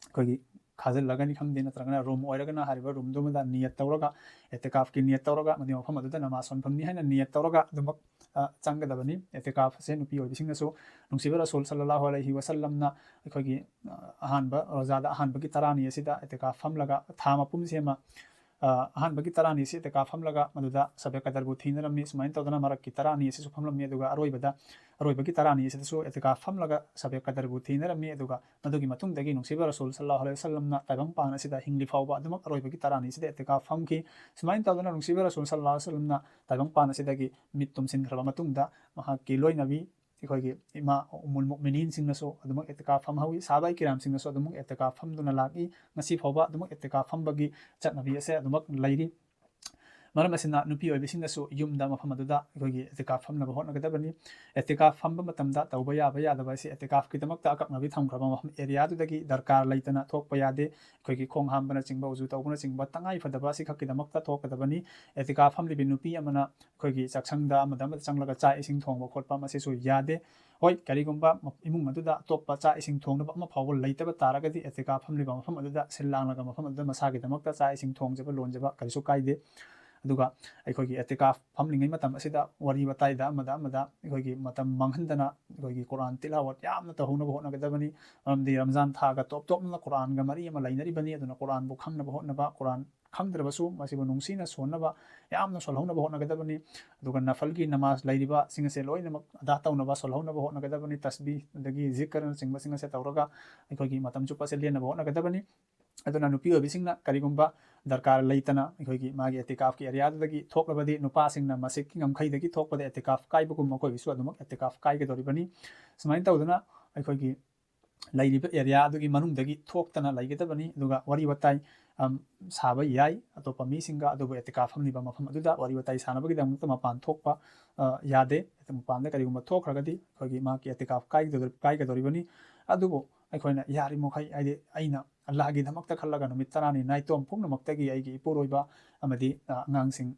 ꯑꯩꯈꯣꯏꯒꯤ ꯈꯥꯖꯤꯜꯂꯒꯅꯤ ꯈꯪꯗꯦ, ꯅꯠꯇ꯭ꯔꯒꯅ ꯔꯨꯝ ꯑꯣꯏꯔꯒꯅ ꯍꯥꯏꯔꯤꯕ ꯔꯨꯝꯗꯨꯃꯗ ꯅꯤꯌꯠ ꯇꯧꯔꯒ, ꯑꯦꯇꯤꯀꯥꯐꯀꯤ ꯅꯤꯌꯠ ꯇꯧꯔꯒ, ꯃꯗꯨꯒꯤ ꯃꯐꯝ ꯑꯗꯨꯗ ꯅꯃꯥꯖ ꯁꯣꯟꯐꯝꯅꯤ ꯍꯥꯏꯅ ꯅꯤꯌꯠ ꯇꯧꯔꯒ ꯑꯗꯨꯃꯛ, ꯑ, ꯆꯪꯒꯗꯕꯅꯤ꯫ ꯑꯦꯇꯤꯀꯥꯐꯁꯦ ꯅꯨꯄꯤ ꯑꯣꯏꯕꯁꯤꯡꯅꯁꯨ ꯅꯨꯡꯁꯤꯕ ꯔꯁꯨꯜ ꯁꯜꯂꯜꯂꯥꯍꯨ ꯑꯂꯩꯍꯤ ꯋꯁꯜꯂꯝꯅ ꯑꯩꯈꯣꯏꯒꯤ, ꯑ, ꯑꯍꯥꯟꯕ ꯔꯣꯖꯥꯗ ꯑꯍꯥꯟꯕꯒꯤ ꯇꯔꯥꯅꯤ ꯑꯁꯤꯗ ꯑꯦꯇꯤꯀꯥꯐ ꯐꯝꯂꯒ ꯊꯥ ꯃꯄꯨꯝꯁꯤ ꯑꯃ, ꯑ, ꯑꯍꯥꯟꯕꯒꯤ ꯇꯔꯥꯅꯤ ꯑꯁꯤ ꯑꯦꯇꯤꯀꯥꯐ ꯐꯝꯂꯒ ꯃꯗꯨꯗ ꯁꯕꯦ ꯀꯗꯔꯕꯨ ꯊꯦꯡꯅꯔꯝꯃꯤ꯫ ꯁꯨꯃꯥꯏꯅ ꯇꯧꯗꯅ ꯃꯔꯛꯀꯤ ꯇꯔꯥꯅꯤ ꯑꯁꯤꯁꯨ ꯐꯝꯂꯝꯃꯤ, ꯑꯗꯨꯒ ꯑꯔꯣꯏꯕꯗ, ꯑꯔꯣꯏꯕꯒꯤ ꯇꯔꯥꯅꯤ ꯑꯁꯤꯗꯁꯨ ꯑꯦꯇꯤꯀꯥꯐ ꯐꯝꯂꯒ ꯁꯕꯦ ꯀꯗꯔꯕꯨ ꯊꯦꯡꯅꯔꯝꯃꯤ꯫ ꯑꯗꯨꯒ ꯃꯗꯨꯒꯤ ꯃꯇꯨꯡꯗꯒꯤ ꯅꯨꯡꯁꯤꯕ ꯔꯁꯨꯜ ꯁꯜꯂꯥꯍꯨ ꯑꯂꯩꯍꯤ ꯋꯁꯜꯂꯝꯅ ꯇꯥꯏꯕꯪꯄꯥꯟ ꯑꯁꯤꯗ ꯍꯤꯡꯂꯤ ꯐꯥꯎꯕ ꯑꯗꯨꯃꯛ ꯑꯔꯣꯏꯕꯒꯤ ꯇꯔꯥꯅꯤ ꯑꯁꯤꯗ ꯑꯦꯇꯤꯀꯥꯐ ꯐꯝꯈꯤ꯫ ꯁꯨꯃꯥꯏꯅ ꯇꯧꯗꯅ ꯅꯨꯡꯁꯤꯕ ꯔꯁꯨꯜ ꯁꯜꯂꯥꯍꯨ ꯑꯂꯩꯍꯤ ꯋꯁꯜꯂꯝꯅ ꯇꯥꯏꯕꯪꯄꯥꯟ ꯑꯁꯤꯗꯒꯤ ꯃꯤꯠ ꯇꯨꯝꯁꯤꯟꯈ꯭ꯔꯕ ꯃꯇꯨꯡꯗ ꯃꯍꯥꯛꯀꯤ ꯂꯣꯏꯅꯕꯤ ꯑꯩꯈꯣꯏꯒꯤ ꯏꯃꯥ ꯎꯝꯃꯨꯜ ꯃꯨꯑꯃꯤꯅꯤꯟꯁꯤꯡꯅꯁꯨ ꯑꯗꯨꯃꯛ ꯑꯦꯇꯤꯀꯥꯐ ꯐꯝꯍꯧꯏ꯫ ꯁꯍꯥꯕꯥꯏ ꯀꯤꯔꯥꯝꯁꯤꯡꯅꯁꯨ ꯑꯗꯨꯃꯛ ꯑꯦꯇꯤꯀꯥꯐ ꯐꯝꯗꯨꯅ ꯂꯥꯛꯏ꯫ ꯉꯁꯤ ꯐꯥꯎꯕ ꯑꯗꯨꯃꯛ ꯑꯦꯇꯤꯀꯥꯐ ꯐꯝꯕꯒꯤ ꯆꯠꯅꯕꯤ ꯑꯁꯦ ꯑꯗꯨꯃꯛ ꯂꯩꯔꯤ꯫ ꯃꯔꯝ ꯑꯁꯤꯅ ꯅꯨꯄꯤ ꯑꯣꯏꯕꯤꯁꯤꯡꯅꯁꯨ ꯌꯨꯝꯗ ꯃꯐꯝ ꯑꯗꯨꯗ ꯑꯩꯈꯣꯏꯒꯤ ꯑꯦꯇꯤꯀꯥꯐ ꯐꯝꯅꯕ ꯍꯣꯠꯅꯒꯗꯕꯅꯤ꯫ ꯑꯦꯇꯤꯀꯥꯐ ꯐꯝꯕ ꯃꯇꯝꯗ ꯇꯧꯕ ꯌꯥꯕ ꯌꯥꯗꯕ ꯑꯁꯤ ꯑꯦꯇꯤꯀꯥꯐꯀꯤꯗꯃꯛꯇ ꯑꯀꯛꯅꯕꯤ ꯊꯝꯈ꯭ꯔꯕ ꯃꯐꯝ ꯑꯦꯔꯤꯌꯥꯗꯨꯗꯒꯤ ꯗꯔꯀꯥꯔ ꯂꯩꯇꯅ ꯊꯣꯛꯄ ꯌꯥꯗꯦ꯫ ꯑꯩꯈꯣꯏꯒꯤ ꯈꯣꯡ ꯍꯥꯝꯕꯅꯆꯤꯡꯕ, ꯎꯖꯨ ꯇꯧꯕꯅꯆꯤꯡꯕ ꯇꯉꯥꯏ ꯐꯗꯕ ꯑꯁꯤꯈꯛꯀꯤꯗꯃꯛꯇ ꯊꯣꯛꯀꯗꯕꯅꯤ꯫ ꯑꯦꯇꯤꯀꯥꯐ ꯐꯝꯂꯤꯕꯤ ꯅꯨꯄꯤ ꯑꯃꯅ ꯑꯩꯈꯣꯏꯒꯤ ꯆꯥꯛꯁꯪꯗ ꯑꯃꯗ ꯑꯃꯗ ꯆꯪꯂꯒ ꯆꯥꯛ ꯏꯁꯤꯡ ꯊꯣꯡꯕ ꯈꯣꯠꯄ ꯃꯁꯤꯁꯨ ꯌꯥꯗꯦ꯫ ꯍꯣꯏ, ꯀꯔꯤꯒꯨꯝꯕ ꯏꯃꯨꯡ ꯑꯗꯨꯗ ꯑꯇꯣꯞꯄ ꯆꯥꯛ ꯏꯁꯤꯡ ꯊꯣꯡꯅꯕ ꯑꯃ ꯐꯥꯎꯕ ꯂꯩꯇꯕ ꯇꯥꯔꯒꯗꯤ ꯑꯦꯇꯤꯀꯥꯐ ꯐꯝꯂꯤꯕ ꯃꯐꯝ ꯑꯗꯨꯗ ꯁꯤꯜ ꯂꯥꯡꯂꯒ ꯃꯐꯝ ꯑꯗꯨꯗ ꯃꯁꯥꯒꯤꯗꯃꯛꯇ ꯆꯥꯛ ꯏꯁꯤꯡ ꯊꯣꯡꯖꯕ ꯂꯣꯟꯖꯕ ꯀꯔꯤꯁꯨ ꯀꯥꯏꯗꯦ꯫ ꯑꯗꯨꯒ ꯑꯩꯈꯣꯏꯒꯤ ꯑꯦꯇꯤꯀꯥꯐ ꯐꯝꯂꯤꯉꯩ ꯃꯇꯝ ꯑꯁꯤꯗ ꯋꯥꯔꯤ ꯋꯥꯇꯥꯏꯗ ꯑꯃꯗ ꯑꯃꯗ ꯑꯩꯈꯣꯏꯒꯤ ꯃꯇꯝ ꯃꯥꯡꯍꯟꯗꯅ ꯑꯩꯈꯣꯏꯒꯤ ꯀꯨꯔꯥꯟ ꯇꯤꯂꯥꯋꯠ ꯌꯥꯝꯅ ꯇꯧꯍꯧꯅꯕ ꯍꯣꯠꯅꯒꯗꯕꯅꯤ꯫ ꯃꯔꯝꯗꯤ ꯔꯝꯖꯥꯟ ꯊꯥꯒ ꯇꯣꯞ ꯇꯣꯞꯅ ꯀꯨꯔꯥꯟꯒ ꯃꯔꯤ ꯑꯃ ꯂꯩꯅꯔꯤꯕꯅꯤ꯫ ꯑꯗꯨꯅ ꯀꯨꯔꯥꯟꯕꯨ ꯈꯪꯅꯕ ꯍꯣꯠꯅꯕ, ꯀꯨꯔꯥꯟ ꯈꯪꯗ꯭ꯔꯕꯁꯨ ꯃꯁꯤꯕꯨ ꯅꯨꯡꯁꯤꯅ ꯁꯣꯟꯅꯕ ꯌꯥꯝꯅ ꯁꯣꯜꯍꯧꯅꯕ ꯍꯣꯠꯅꯒꯗꯕꯅꯤ꯫ ꯑꯗꯨꯒ ꯅꯐꯜꯒꯤ ꯅꯃꯥꯖ ꯂꯩꯔꯤꯕꯁꯤꯡ ꯑꯁꯦ ꯂꯣꯏꯅꯃꯛ ꯑꯗꯥ ꯇꯧꯅꯕ, ꯁꯣꯜꯍꯧꯅꯕ ꯍꯣꯠꯅꯒꯗꯕꯅꯤ꯫ ꯇꯁꯕꯤ ꯑꯗꯒꯤ ꯖꯤꯀꯔꯅꯆꯤꯡꯕꯁꯤꯡ ꯑꯁꯦ ꯇꯧꯔꯒ ꯑꯩꯈꯣꯏꯒꯤ ꯃꯇꯝ ꯆꯨꯞꯄ ꯑꯁꯦ ꯂꯦꯟꯅꯕ ꯍꯣꯠꯅꯒꯗꯕꯅꯤ꯫ ꯑꯗꯨꯅ ꯅꯨꯄꯤ ꯑꯣꯏꯕꯤꯁꯤꯡꯅ ꯀꯔꯤꯒꯨꯝꯕ ꯗꯔꯀꯥꯔ ꯂꯩꯇꯅ ꯑꯩꯈꯣꯏꯒꯤ ꯃꯥꯒꯤ ꯑꯦꯇꯤꯀꯥꯐꯀꯤ ꯑꯦꯔꯤꯌꯥꯗꯨꯗꯒꯤ ꯊꯣꯛꯂꯕꯗꯤ, ꯅꯨꯄꯥꯁꯤꯡꯅ ꯃꯁꯤꯒꯤ ꯉꯝꯈꯩꯗꯒꯤ ꯊꯣꯛꯄꯗ ꯑꯦꯇꯤꯀꯥꯐ ꯀꯥꯏꯕꯒꯨꯝ ꯃꯈꯣꯏꯒꯤꯁꯨ ꯑꯗꯨꯃꯛ ꯑꯦꯇꯤꯀꯥꯐ ꯀꯥꯏꯒꯗꯧꯔꯤꯕꯅꯤ꯫ ꯁꯨꯃꯥꯏꯅ ꯇꯧꯗꯅ ꯑꯩꯈꯣꯏꯒꯤ ꯂꯩꯔꯤꯕ ꯑꯦꯔꯤꯌꯥ ꯑꯗꯨꯒꯤ ꯃꯅꯨꯡꯗꯒꯤ ꯊꯣꯛꯇꯅ ꯂꯩꯒꯗꯕꯅꯤ꯫ ꯑꯗꯨꯒ ꯋꯥꯔꯤ ꯋꯥꯇꯥꯏ, ꯑꯝ, ꯁꯥꯕ ꯌꯥꯏ ꯑꯇꯣꯞꯄ ꯃꯤꯁꯤꯡꯒ, ꯑꯗꯨꯕꯨ ꯑꯦꯇꯤꯀꯥꯐ ꯐꯝꯂꯤꯕ ꯃꯐꯝ ꯑꯗꯨꯗ ꯋꯥꯔꯤ ꯋꯥꯇꯥꯏ ꯁꯥꯟꯅꯕꯒꯤꯗꯃꯛꯇ ꯃꯄꯥꯟ ꯊꯣꯛꯄ, ꯑ, ꯌꯥꯗꯦ꯫ ꯃꯄꯥꯟꯗ ꯀꯔꯤꯒꯨꯝꯕ ꯊꯣꯛꯈ꯭ꯔꯒꯗꯤ ꯑꯩꯈꯣꯏꯒꯤ ꯃꯍꯥꯛꯀꯤ ꯑꯦꯇꯤꯀꯥꯐ ꯀꯥꯏꯒꯗꯧꯔꯤ-, ꯀꯥꯏꯒꯗꯧꯔꯤꯕꯅꯤ꯫ ꯑꯗꯨꯕꯨ ꯑꯩꯈꯣꯏꯅ ꯌꯥꯔꯤꯃꯈꯩ, ꯍꯥꯏꯗꯤ ꯑꯩꯅ ꯑꯜꯂꯥꯍꯒꯤꯗꯃꯛꯇ ꯈꯜꯂꯒ ꯅꯨꯃꯤꯠ ꯇꯔꯥꯅꯤ ꯅꯥꯏꯇꯣꯝ ꯄꯨꯝꯅꯃꯛꯇꯒꯤ ꯑꯩꯒꯤ ꯏꯄꯨꯔꯣꯏꯕ ꯑꯃꯗꯤ, ꯑ, ꯑꯉꯥꯡꯁꯤꯡ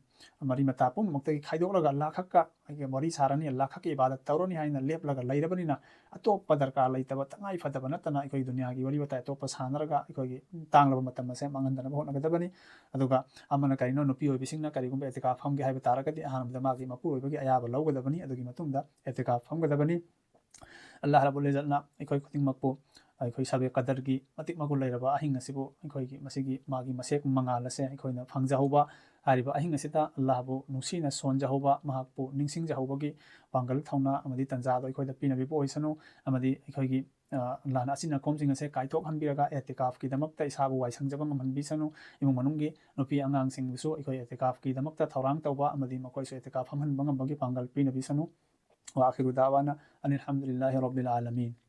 ꯃꯔꯤ ꯃꯇꯥ ꯄꯨꯝꯅꯃꯛꯇꯒꯤ ꯈꯥꯏꯗꯣꯛꯂꯒ ꯑꯜꯂꯥꯍ ꯈꯛꯀ ꯑꯩꯒꯤ ꯋꯥꯔꯤ ꯁꯥꯔꯅꯤ, ꯑꯜꯂꯥꯍ ꯈꯛꯀꯤ ꯏꯕꯥꯗꯠ ꯇꯧꯔꯅꯤ ꯍꯥꯏꯅ ꯂꯦꯞꯂꯒ ꯂꯩꯔꯕꯅꯤꯅ, ꯑꯇꯣꯞꯄ ꯗꯔꯀꯥꯔ ꯂꯩꯇꯕ ꯇꯉꯥꯏ ꯐꯗꯕ ꯅꯠꯇꯅ ꯑꯩꯈꯣꯏ ꯗꯨꯅꯤꯌꯥꯒꯤ ꯋꯥꯔꯤ ꯋꯥꯇꯥꯏ ꯑꯇꯣꯞꯄ ꯁꯥꯟꯅꯔꯒ ꯑꯩꯈꯣꯏꯒꯤ ꯇꯥꯡꯂꯕ ꯃꯇꯝ ꯑꯁꯦ ꯃꯥꯡꯍꯟꯗꯅꯕ ꯍꯣꯠꯅꯒꯗꯕꯅꯤ꯫ ꯑꯗꯨꯒ ꯑꯃꯅ ꯀꯔꯤꯅꯣ, ꯅꯨꯄꯤ ꯑꯣꯏꯕꯤꯁꯤꯡꯅ ꯀꯔꯤꯒꯨꯝꯕ ꯑꯦꯇꯤꯀꯥꯐ ꯐꯝꯒꯦ ꯍꯥꯏꯕ ꯇꯥꯔꯒꯗꯤ ꯑꯍꯥꯟꯕꯗ ꯃꯥꯒꯤ ꯃꯄꯨꯔꯣꯏꯕꯒꯤ ꯑꯌꯥꯕ ꯂꯧꯒꯗꯕꯅꯤ, ꯑꯗꯨꯒꯤ ꯃꯇꯨꯡꯗ ꯑꯦꯇꯤꯀꯥꯐ ꯐꯝꯒꯗꯕꯅꯤ꯫ ꯑꯜꯂꯥꯍ ꯔꯕꯨꯜ ꯏꯖꯠꯅ ꯑꯩꯈꯣꯏ ꯈꯨꯗꯤꯡꯃꯛꯄꯨ ꯑꯩꯈꯣꯏ ꯁꯕꯦ ꯀꯗꯔꯒꯤ ꯃꯇꯤꯛ ꯃꯒꯨꯟ ꯂꯩꯔꯕ ꯑꯍꯤꯡ ꯑꯁꯤꯕꯨ ꯑꯩꯈꯣꯏꯒꯤ ꯃꯁꯤꯒꯤ ꯃꯥꯒꯤ ꯃꯁꯦꯛ ꯃꯉꯥꯜ ꯑꯁꯦ ꯑꯩꯈꯣꯏꯅ ꯐꯪꯖꯍꯧꯕ, ꯍꯥꯏꯔꯤꯕ ꯑꯍꯤꯡ ꯑꯁꯤꯗ ꯑꯜꯂꯥꯍꯕꯨ ꯅꯨꯡꯁꯤꯅ ꯁꯣꯟꯖꯍꯧꯕ, ꯃꯍꯥꯛꯄꯨ ꯅꯤꯡꯁꯤꯡꯖꯍꯧꯕꯒꯤ ꯄꯥꯡꯒꯜ, ꯊꯧꯅꯥ ꯑꯃꯗꯤ ꯇꯟꯖꯥꯗꯣ ꯑꯩꯈꯣꯏꯗ ꯄꯤꯅꯕꯤꯕ ꯑꯣꯏꯁꯅꯨ꯫ ꯑꯃꯗꯤ ꯑꯩꯈꯣꯏꯒꯤ, ꯑ, ꯑꯜꯂꯥꯍꯅ ꯑꯆꯤꯟ ꯑꯈꯣꯝꯁꯤꯡ ꯑꯁꯦ ꯀꯥꯏꯊꯣꯛꯍꯟꯕꯤꯔꯒ ꯑꯦꯇꯤꯀꯥꯐꯀꯤꯗꯃꯛꯇ ꯏꯁꯥꯕꯨ ꯋꯥꯏꯁꯪꯖꯕ ꯉꯝꯍꯟꯕꯤꯁꯅꯨ꯫ ꯏꯃꯨꯡ ꯃꯅꯨꯡꯒꯤ ꯅꯨꯄꯤ ꯑꯉꯥꯡꯁꯤꯡꯕꯨꯁꯨ ꯑꯩꯈꯣꯏ ꯑꯦꯇꯤꯀꯥꯐꯀꯤꯗꯃꯛꯇ ꯊꯧꯔꯥꯡ ꯇꯧꯕ ꯑꯃꯗꯤ ꯃꯈꯣꯏꯁꯨ ꯑꯦꯇꯤꯀꯥꯐ ꯐꯝꯍꯟꯕ ꯉꯝꯕꯒꯤ ꯄꯥꯡꯒꯜ ꯄꯤꯅꯕꯤꯁꯅꯨ꯫ وآخر دعوانا أن الحمد لله رب العالمين.